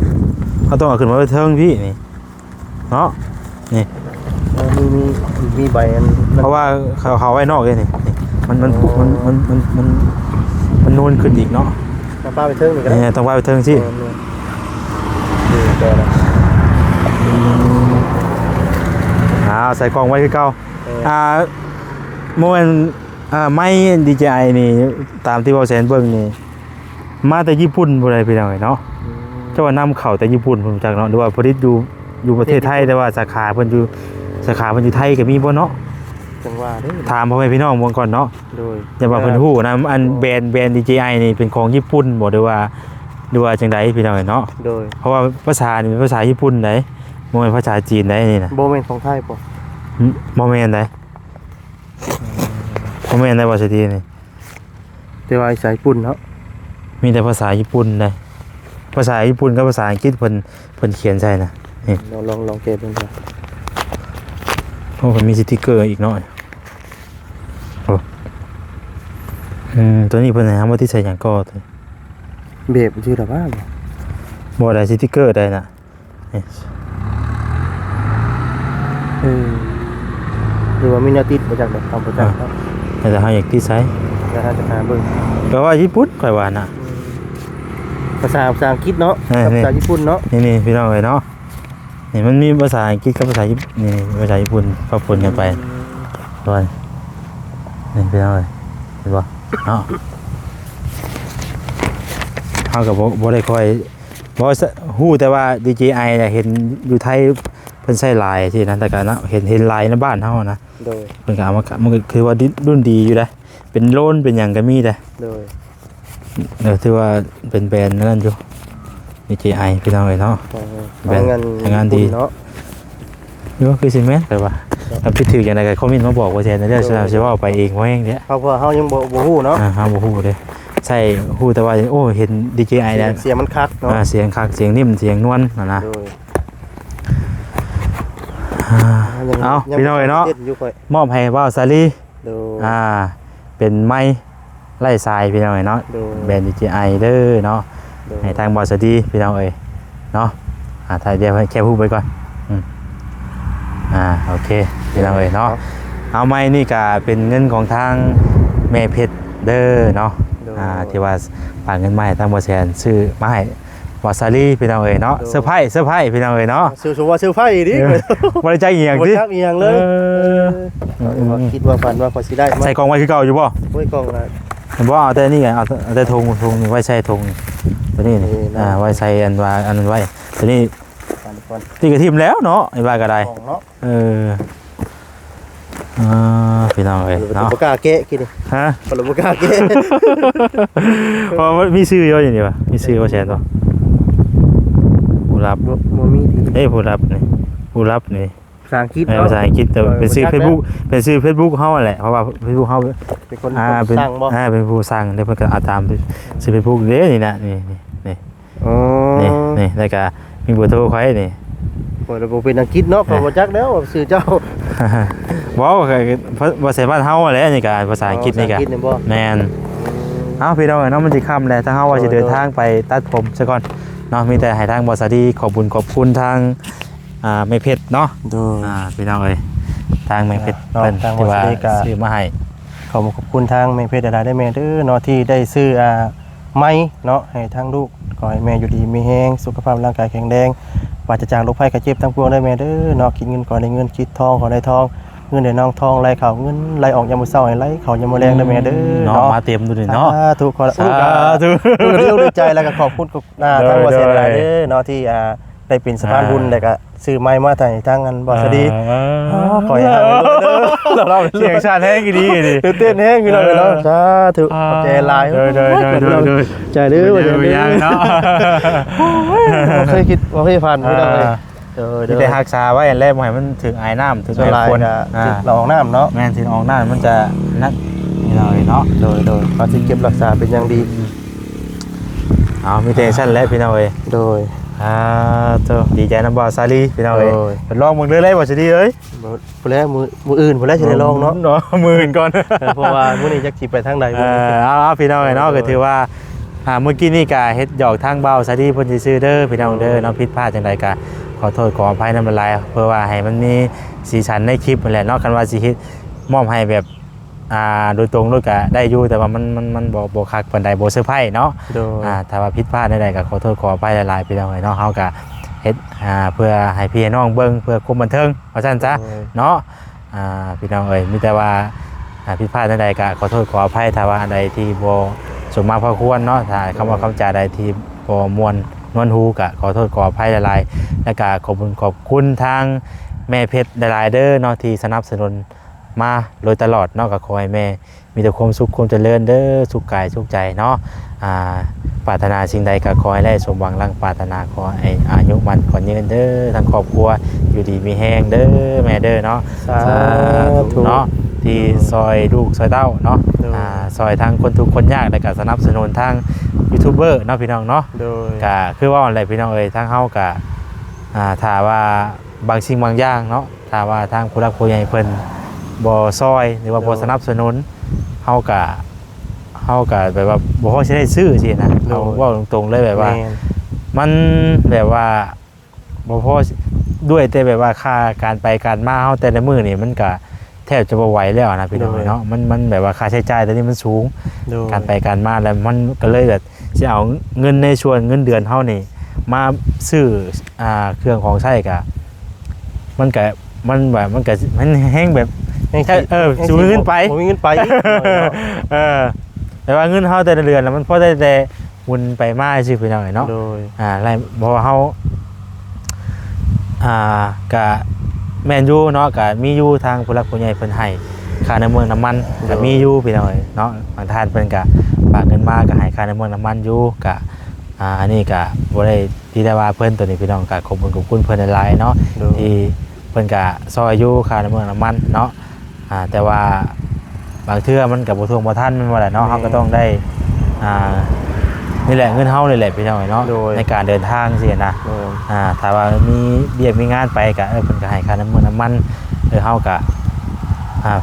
ເຮົາຕ້ອງເອົາຂຶ້ນມາໄວ້ເທິງພີ້ນີ້ ເນາະ ນີ້ ເອີ ມີ ມີ ມີໃບອັນ ເພາະວ່າເຂົາ ເຂົາເອົາໄວ້ນອກເດ້ນີ້ ນີ້ ມັນ ມັນ ອໍ ມັນ ມັນ ມັນ ມັນ ມັນນູນຂຶ້ນອີກເນາະ ຕ້ອງປະໄວ້ເທິງນີ້ກໍໄດ້ ນີ້ ຕ້ອງປະໄວ້ເທິງຊີ້ ເອີ ແມ່ນ ເອີ ແຕ່ລະ ອືມ ອ່າ ໃສ່ກ່ອງໄວ້ຄືເກົ່າ ເອີ ອ່າ ບໍ່ແມ່ນ ອ່າ ໄມ້ ດີເຈໄອ ນີ້ ຕາມທີ່ເວົ້າແຊນເບິ່ງນີ້ ມາແຕ່ຍີ່ປຸ່ນພຸ້ນໃດ໋ ພີ່ນ້ອງເອີຍເນາະ ອືມ ເຈົ້າວ່ານຳເຂົ້າແຕ່ຍີ່ປຸ່ນພຸ້ນຈັກເນາະ ຫຼືວ່າຜະລິດຢູ່ ຢູ່ປະເທດໄທ ແຕ່ວ່າສາຂາເພິ່ນຢູ່ ສາຂາເພິ່ນຢູ່ໄທກໍມີບໍ່ເນາະ ຈັ່ງວ່າເດ້ ຖາມພໍ່ແມ່ພີ່ນ້ອງເບິ່ງກ່ອນເນາະ ໂດຍ ຢ່າວ່າເພິ່ນຮູ້ນຳ ອັນ ແບຣນ ແບຣນ ດີເຈໄອ ນີ້ເປັນຂອງຍີ່ປຸ່ນບໍ່ ຫຼືວ່າ ຫຼືວ່າຈັ່ງໃດ ພີ່ນ້ອງເອີຍເນາະ ໂດຍ ເພາະວ່າພາສານີ້ເປັນພາສາຍີ່ປຸ່ນໃດ໋ ບໍ່ແມ່ນພາສາຈີນໃດ໋ ນີ້ນະ ບໍ່ແມ່ນຂອງໄທບໍ່ ບໍ່ແມ່ນໃດ໋ ບໍ່ແມ່ນໃດ໋ ບໍ່ສະດີນີ້ ແຕ່ວ່າພາສາຍີ່ປຸ່ນເນາະ ມີແຕ່ພາສາຍີ່ປຸ່ນໃດ໋ ພາສາຍີ່ປຸ່ນກັບພາສາອັງກິດເພິ່ນ ເພິ່ນຂຽນໃສ່ນະ ນີ້ ລອງ ລອງ ລອງແກະເບິ່ງ ໂອ້ ເພິ່ນມີສະຕິກເກີອີກເນາະ ໂອ້ ອືມ ຕົວນີ້ເພິ່ນໃຫ້ເຮົາມາຕິດໃສ່ຫຍັງກໍ ແບບຊື່ລະວ່າ ບໍ່ໄດ້ສະຕິກເກີໃດນະ ນີ້ ເອີ ຫຼືວ່າມີແນວຕິດບໍ່ຈັກເດ້ ເຮົາບໍ່ຈັກເນາະ ແຕ່ເຮົາຢາກຕິດໃສ່ແລ້ວເຮົາຈະຫາເບິ່ງ ແປວ່າຍີ່ປຸ່ນຂ້ອຍວ່ານະ ອືມ ພາສາ ພາສາອັງກິດເນາະ ເອີ ກັບ ນີ້ ພາສາຍີ່ປຸ່ນເນາະ ນີ້ໆ ພີ່ນ້ອງເອີຍເນາະ ນີ້ມັນມີພາສາອັງກິດກັບພາສາຍີ່ ນີ້ ພາສາຍີ່ປຸ່ນປະປົນກັນໄປ ອືມ ວ່າ ນີ້ພີ່ນ້ອງເອີຍ ເຫັນບໍ່ເນາະ ເຮົາກໍບໍ່ ບໍ່ໄດ້ຄ່ອຍ ບໍ່ ຮູ້ແຕ່ວ່າດີເຈໄອນະ ເຫັນຢູ່ໄທເພິ່ນໃຊ້ຫຼາຍຊີ້ນະ ແລ້ວກະເນາະ ເຫັນ ເຫັນຫຼາຍໃນບ້ານເຮົານະ ໂດຍ ເພິ່ນກະເອົາມາ ມັນກະຄືວ່າລຸ້ນ ລຸ້ນດີຢູ່ເດ້ ເປັນໂລນເປັນຫຍັງກະມີເດ້ ໂດຍ ເອີ ຖືວ່າເປັນແບຣນນັ້ນຢູ່ ດີເຈໄອ ພີ່ນ້ອງເອີຍເນາະ ເອີ ແບຣນ ແຮງງານ ແຮງງານດີເນາະ ຢູ່ຄືຊິແມ່ນ ຂ້ອຍວ່າ ຖ້າຜິດຖືກຈັ່ງໃດກໍຄອມເມັນມາບອກວ່າແຊນເດີ ໂດຍ ຊິເວົ້າໄປເອງບໍ່ແຮງເດ້ ເພາະວ່າເຮົາຍັງບໍ່ ບໍ່ຮູ້ເນາະ ອ່າ ເຮົາບໍ່ຮູ້ເດ້ ໃຊ້ຮູ້ແຕ່ວ່າ ໂອ້ ເຫັນດີເຈໄອແລ້ວ ສຽງ ສຽງມັນຄັກເນາະ ອ່າ ສຽງຄັກ ສຽງນິ້ມ ສຽງນວນຫັ້ນນະ ໂດຍ ອ່າ ເອົາ ຍັງ ພີ່ນ້ອງເອີຍເນາະ ເຕັ້ນຢູ່ຂ້ອຍ ມອບໃຫ້ບ່າວສາລີ ໂດຍ ອ່າ ເປັນໄມ ໄຮ້ສາຍ ພີ່ນ້ອງເອີຍເນາະ ໂດຍ ແບຣນດີເຈໄອເດີເນາະ ໂດຍ ໃຫ້ທາງບ່າວສາລີ ພີ່ນ້ອງເອີຍເນາະ ອ່າ ຖ່າຍ ດຽວແຄປຮູບໄວ້ກ່ອນ ອືມ ອ່ ອ່າ ໂອເຄ ພີ່ນ້ອງເອີຍເນາະ ເອົາ ໄມ້ນີ້ກະເປັນເງິນຂອງທາງແມ່ເພັດເດີເນາະ ໂດຍ ອ່າ ທີ່ວ່າຝາກເງິນມາໃຫ້ທາງບໍ່ແສນ ຊື້ມາໃຫ້ບ່າວສາລີ ພີ່ນ້ອງເອີຍເນາະ ໂດຍ ເຊີໄພ ເຊີໄພ ພີ່ນ້ອງເອີຍເນາະ ເຊີ ສົມວ່າເຊີໄພອີ່ຫຼີ ເອີ ບໍ່ໄດ້ຈັກອີ່ຫຍັງຕິ ບໍ່ຈັກອີ່ຫຍັງເລີຍ ເອີ ເອີ ເອີ ຄິດວ່າຝັນວ່າຂ້ອຍຊິໄດ້ມາ ໃສ່ກ່ອງໄວ້ຄືເກົ່າຢູ່ບໍ່? ໂອ້ຍ ກ່ອງລະ ບໍ່ ເອົາແຕ່ນີ້ ເອົາ ເອົາແຕ່ຖົງ ຖົງນີ້ໄວ້ໃສ່ຖົງ ໂຕນີ້ນີ້ ນີ້ນະ ອ່າ ໄວ້ໃສ່ອັນວ່າ ອັນນັ້ນໄວ້ ໂຕນີ້ ອັນກ່ອນ ຕິກະຖິ້ມແລ້ວເນາະ ໄອ້ວ່າກໍໄດ້ ກ່ອງເນາະ ເອີ ອ່າ ພີ່ນ້ອງເອີຍເນາະ ບໍ່ກ້າແກະກິນນີ້ ຮະ ບໍ່ກ້າແກະ ເພາະວ່າມີຊື່ຢູ່ນີ້ຫວາ ມີຊື່ບໍ່ແຊນບໍ່? ຜູ້ລັບ ບໍ່ ບໍ່ມີຕິ ເອີ ຜູ້ລັບນີ້ ຜູ້ລັບນີ້ ພາສາອັງກິດ ເອີ ເນາະ ພາສາອັງກິດ ແຕ່ ເອີ ເປັນຊື່ ບໍ່ຈັກແລ້ວ ເຟສບຸກ ເປັນຊື່ເຟສບຸກເຮົາຫັ້ນແຫຼະ ເພາະວ່າເຟສບຸກເຮົາເປັນຄົນ ອ່າ ເປັນ ສ້າງບໍ່? ອ່າ ເປັນຜູ້ສ້າງ ແລ້ວເພິ່ນກໍເອົາຕາມຊື່ເຟສບຸກເດ້ ນີ້ນະ ນີ້ ນີ້ ນີ້ ອໍ ນີ້ ນີ້ ແລ້ວກໍມີເບີໂທຂ້ອຍນີ້ ຂ້ອຍລະບໍ່ເປັນອັງກິດເນາະ ຂ້ອຍບໍ່ຈັກແລ້ວຊື່ເຈົ້າ ບໍ່ ກໍພາ ພາສາບ້ານເຮົາຫັ້ນແຫຼະ ນີ້ກໍພາສາອັງກິດນີ້ກໍ ອໍ ພາສາອັງກິດນີ້ບໍ່? ແມ່ນ ອືມ ເອົ້າ ພີ່ນ້ອງເອີຍເນາະ ມັນຊິຄ່ຳແລ້ວ ທາງເຮົາວ່າຊິເດີນທາງໄປຕັດຜົມຊະກ່ອນເນາະ ມີແຕ່ໃຫ້ທາງບ່າວສາລີຂອບບຸນຂອບຄຸນທາງ ອ່າ ແມ່ເພັດເນາະ ໂດຍ ອ່າ ພີ່ນ້ອງເອີຍ ທາງແມ່ເພັດ ເນາະ ເພິ່ນ ທາງ ທີ່ວ່າ ບ່າວສາລີກໍ ຊື້ມາໃຫ້ ຂໍຂອບຄຸນທາງແມ່ເພັດຫຼາຍໆເດີແມ່ເດີເນາະ ທີ່ໄດ້ຊື້ ອ່າ ໄມ້ເນາະ ໃຫ້ທາງລູກ ຂໍໃຫ້ແມ່ຢູ່ດີມີແຮງ ສຸຂະພາບຮ່າງກາຍແຂງແຮງ ປາສະຈາກໂລກໄພໄຂ້ເຈັບທັງປວງເດີແມ່ເດີເນາະ ຄິດເງິນຂໍໄດ້ເງິນ ຄິດທອງຂໍໄດ້ທອງ ເງິນໄດ້ນອງທອງໄຫຼເຂົ້າ ເງິນໄຫຼອອກຍາມມື້ເຊົ້າ ໃຫ້ໄຫຼເຂົ້າຍາມມື້ແລງເດີແມ່ເດີເນາະ ເນາະ ມາເຕັມຢູ່ນີ້ເນາະ ສາທຸ ຂໍ ສາທຸ ອຸກະ ໂດຍ ໂດຍ ໃຈແລ້ວກໍຂອບຄຸນ ອ່າ ໂດຍ ທາງບ່າວແສນຫຼາຍເດີເນາະ ທີ່ ອ່າ ໄດ້ເປັນສະພານບຸນ ອ່າ ແລ້ວກໍຊື້ໄມ້ມາໃຫ້ທາງອັນບ່າວສາລີ ອ່າ ຂໍໃຫ້ເຮົງເດີ ສຽງສັ່ນແຮງອີ່ຫຼີນີ້ ຕື່ນເຕັ້ນແຮງພີ່ນ້ອງເອີຍເນາະ ເອີ ສາທຸ ອ່າ ຂອບໃຈຫຼາຍ ໂດຍ ໂດຍ ໃຈເດີ ບໍ່ເປັນຫຍັງເນາະ ໂອ້ຍ ບໍ່ເຄີຍຄິດ ບໍ່ເຄີຍຝັນພີ່ນ້ອງເອີຍ ອ່າ ໂດຍ ໂດຍ ມີແຕ່ຮັກສາໄວ້ຫັ້ນແຫຼະ ບໍ່ໃຫ້ມັນຖືກອາຍນ້ຳ ຖືກອາຍຝົນ ຖືກລະອອງນ້ຳເນາະ ແມ່ນ ຖືກລະອອງນ້ຳມັນຈະໜັກພີ່ນ້ອງເອີຍເນາະ ໂດຍ ໂດຍ ເຮົາຊິເກັບຮັກສາເປັນຢ່າງດີ ເອົາ ມີແຕ່ຊັ້ນແຫຼະພີ່ນ້ອງເອີຍ ໂດຍ ອ່າ ໂຕ ດີໃຈນຳບ່າວສາລີພີ່ນ້ອງເອີຍ ໂດຍ ລອງເບິ່ງເລີຍ ບ່າວສາລີເອີຍ ບໍ່ ພຸ້ນແຫຼະ ມື້ ມື້ອື່ນພຸ້ນແຫຼະ ຊິໄດ້ລອງເນາະ ເນາະ ມື້ອື່ນກ່ອນ ເອີ ເພາະວ່າມື້ນີ້ຈັກຊິໄປທາງໃດ ເອີ ເອົາ ເອົາ ພີ່ນ້ອງເອີຍເນາະ ໂດຍ ກໍຖືວ່າ ອ່າ ມື້ກີ້ນີ້ກໍເຮັດຫຍອກທາງບ່າວສາລີເພິ່ນຊື່ໆເດີພີ່ນ້ອງເດີເນາະ ໂດຍ ຜິດພາດຈັ່ງໃດກໍຂໍໂທດຂໍອະໄພນຳຫຼາຍໆ ເພື່ອວ່າໃຫ້ມັນມີສີສັນໃນຄລິບຫັ້ນແຫຼະເນາະ ຄັນວ່າຊິເຮັດມອບໃຫ້ແບບ ອ່າ ໂດຍຕົງໂລດກໍໄດ້ຢູ່ ແຕ່ວ່າມັນ ມັນ ມັນບໍ່ ບໍ່ຄັກປານໃດ ບໍ່ເຊີໄພເນາະ ໂດຍ ອ່າ ຖ້າວ່າຜິດພາດໃດໆກໍຂໍໂທດຂໍອະໄພຫຼາຍໆ ພີ່ນ້ອງເອີຍເນາະ ເຮົາກໍເຮັດ ອ່າ ເພື່ອໃຫ້ພີ່ໃຫ້ນ້ອງເບິ່ງ ເພື່ອຄວາມບັນເທີງວ່າຊັ້ນຊະ ໂດຍ ເນາະ ອ່າ ພີ່ນ້ອງເອີຍ ມີແຕ່ວ່າ ອ່າ ຜິດພາດໃດໆກໍຂໍໂທດຂໍອະໄພ ຖ້າວ່າອັນໃດທີ່ບໍ່ສົມມາພາຄວນເນາະ ຖ້າຄຳເວົ້າຄຳຈາໃດທີ່ບໍ່ມ່ວນນວນຫູ ກໍຂໍໂທດຂໍອະໄພຫຼາຍໆ ແລ້ວກໍຂອບຄຸນຂອບຄຸນທາງແມ່ເພັດຫຼາຍໆເດີເນາະ ທີ່ສະໜັບສະໜູນ ມາໂດຍຕະຫຼອດເນາະ ກໍຂໍໃຫ້ແມ່ມີແຕ່ຄວາມສຸກຄວາມຈະເລີນເດີ ສຸກກາຍສຸກໃຈເນາະ ອ່າ ປາດຖະໜາສິ່ງໃດກໍຂໍໃຫ້ໄດ້ສົມຫວັງດັ່ງປາດຖະໜາ ຂໍໃຫ້ອາຍຸໝັ້ນຂວັນຍືນເດີ ທັງຄອບຄົວຢູ່ດີມີແຮງເດີແມ່ເດີເນາະ ສາທຸ ສາທຸເນາະ ທີ່ ໂດຍ ຊ່ອຍລູກຊ່ອຍເຕົ້າເນາະ ໂດຍ ອ່າ ຊ່ອຍທັງຄົນທຸກຄົນຍາກ ແລ້ວກໍສະໜັບສະໜູນທາງຢູທູບເບີເນາະ ພີ່ນ້ອງເນາະ ໂດຍ ກໍຄືເວົ້າຫັ້ນແຫຼະ ພີ່ນ້ອງເອີຍ ທາງເຮົາກໍ ອ່າ ຖ້າວ່າບາງສິ່ງບາງຢ່າງເນາະ ຖ້າວ່າທາງຜູ້ຫຼັກຜູ້ໃຫຍ່ເພິ່ນບໍ່ຊ່ອຍ ຫຼືວ່າ ໂດຍ ບໍ່ສະໜັບສະໜູນ ເຮົາກະ ເຮົາກະແບບວ່າບໍ່ພໍຊິໄດ້ຊື້ຊີ້ນະ ໂດຍ ເຮົາເວົ້າຕົງໆເລີຍແບບວ່າ ແມ່ນ ມັນແບບວ່າບໍ່ພໍ ດ້ວຍແຕ່ແບບວ່າຄ່າການໄປການມາເຮົາແຕ່ລະມື້ນີ້ ມັນກະແທບຈະບໍ່ໄຫວແລ້ວນະ ພີ່ນ້ອງເອີຍເນາະ ໂດຍ ມັນ ມັນແບບວ່າຄ່າໃຊ້ຈ່າຍໂຕນີ້ມັນສູງ ໂດຍ ການໄປການມາ ແລ້ວມັນກະເລີຍແບບ ຊິເອົາເງິນໃນສ່ວນເງິນເດືອນເຮົານີ້ມາຊື້ ອ່າ ເຄື່ອງຂອງໃຊ້ກະ ມັນກະ ມັນແບບ ມັນກະ ມັນແຮງແບບ ແຮງ ເອີ ແຮງ ຊິບໍ່ມີເງິນໄປ ບໍ່ມີເງິນໄປອີກ ເອີ ແຕ່ວ່າເງິນເຮົາແຕ່ລະເດືອນນະ ມັນພໍໄດ້ແຕ່ໝູນໄປມາຊື່ ພີ່ນ້ອງເອີຍເນາະ ໂດຍ ອ່າ ແລ້ວເພາະວ່າເຮົາ ອ່າ ກະແມ່ນຢູ່ເນາະ ກະມີຢູ່ ທາງຜູ້ຫຼັກຜູ້ໃຫຍ່ເພິ່ນໃຫ້ຄ່ານ້ຳເມືອງນ້ຳມັນ ໂດຍ ກະມີຢູ່ ພີ່ນ້ອງເອີຍເນາະ ບາງທ່ານເພິ່ນກະຝາກເງິນມາ ກະໃຫ້ຄ່ານ້ຳເມືອງນ້ຳມັນຢູ່ ກະ ອ່າ ອັນນີ້ກະບໍ່ໄດ້ ທີ່ໄດ້ວ່າເພິ່ນໂຕນີ້ ພີ່ນ້ອງ ກະຂອບຄຸນຂອບຄຸນເພິ່ນຫຼາຍໆເນາະ ໂດຍ ທີ່ເພິ່ນກະຊ່ອຍຢູ່ຄ່ານ້ຳເມືອງນ້ຳມັນເນາະ ອ່າ ແຕ່ວ່າບາງເທື່ອມັນກະບໍ່ຖ້ວງບໍ່ທັນແມ່ນບໍ່ລະເນາະ ແມ່ນ ເຮົາກະຕ້ອງໄດ້ ອ່າ ນີ້ແຫຼະ ເງິນເຮົານີ້ແຫຼະ ພີ່ນ້ອງເອີຍເນາະ ໂດຍ ໃນການເດີນທາງຊີ້ນະ ໂດຍ ອ່າ ຖ້າວ່າມີວຽກມີງານໄປກະ ເອີ ເພິ່ນກະໃຫ້ຄ່ານ້ຳເມືອງນ້ຳມັນ ເອີ ເຮົາກະ ອ່າ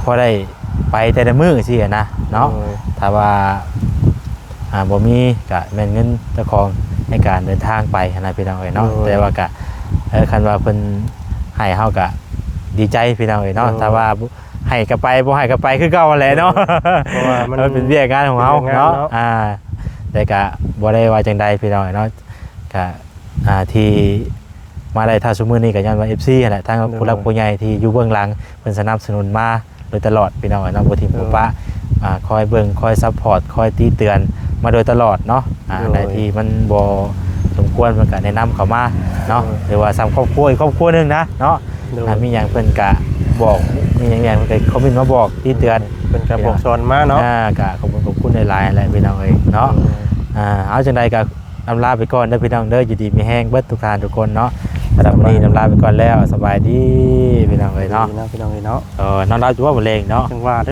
ພໍໄດ້ໄປແຕ່ລະມື້ຊີ້ນະເນາະ ໂດຍ ຖ້າວ່າ ອ່າ ບໍ່ມີກະແມ່ນເງິນເຈົ້າຂອງໃນການເດີນທາງໄປຫັ້ນນະ ພີ່ນ້ອງເອີຍເນາະ ໂດຍ ແຕ່ວ່າກະ ເອີ ຄັນວ່າເພິ່ນໃຫ້ເຮົາກະ ດີໃຈພີ່ນ້ອງເອີຍເນາະ ໂດຍ ຖ້າວ່າໃຫ້ກໍໄປ ບໍ່ໃຫ້ກໍໄປຄືເກົ່າຫັ້ນແຫຼະເນາະ ໂດຍ ເພາະວ່າມັນ ມັນເປັນວຽກງານຂອງເຮົາເນາະ ວຽກງານເນາະ ອ່າ ແຕ່ກະບໍ່ໄດ້ວ່າຈັ່ງໃດພີ່ນ້ອງເອີຍເນາະ ກະ ອ່າ ທີ່ມາໄດ້ເທົ່າຊຸມື້ນີ້ກໍຍ້ອນວ່າ ເອັຟຊີ ຫັ້ນແຫຼະ ທັງ ໂດຍ ຜູ້ຫຼັກຜູ້ໃຫຍ່ທີ່ຢູ່ເບື້ອງຫຼັງ ເພິ່ນສະໜັບສະໜູນມາໂດຍຕະຫຼອດພີ່ນ້ອງເອີຍເນາະ ບໍ່ຖິ້ມ ໂດຍ ບໍ່ປະ ອ່າ ຄອຍເບິ່ງ ຄອຍຊັບພອດ ຄອຍຕິເຕືອນມາໂດຍຕະຫຼອດເນາະ ອ່າ ໂດຍ ໃນທີ່ມັນບໍ່ສົມຄວນ ເພິ່ນກໍແນະນຳເຂົ້າມາເນາະ ໂດຍ ຫຼືວ່າສ່ຳຄອບຄົວອີກຄອບຄົວໜຶ່ງນະເນາະ ໂດຍ ອ່າ ມີຫຍັງເພິ່ນກະບອກ ມີຫຍັງແດ່ເພິ່ນກະຄອມເມັນມາບອກຕິເຕືອນ ເພິ່ນກະບອກສອນມາເນາະ ອ່າ ກະຂອບຄຸນ ຂອບຄຸນຫຼາຍໆແຫຼະພີ່ນ້ອງເອີຍເນາະ ໂດຍ ອ່າ ເອົາ ຈັ່ງໃດກະ ອຳລາໄປກ່ອນເດີພີ່ນ້ອງເດີ ຢູ່ດີມີແຮງເບິດທຸກທ່ານທຸກຄົນເນາະ ສຳລັບມື້ນີ້ອຳລາໄປກ່ອນແລ້ວ ສະບາຍດີພີ່ນ້ອງເອີຍເນາະ ດີເນາະ ພີ່ນ້ອງເອີຍເນາະ ເອີ ນອນຫຼັບຢູ່ບໍ່ມື້ແລງເນາະ ຈັ່ງວ່າເດີ.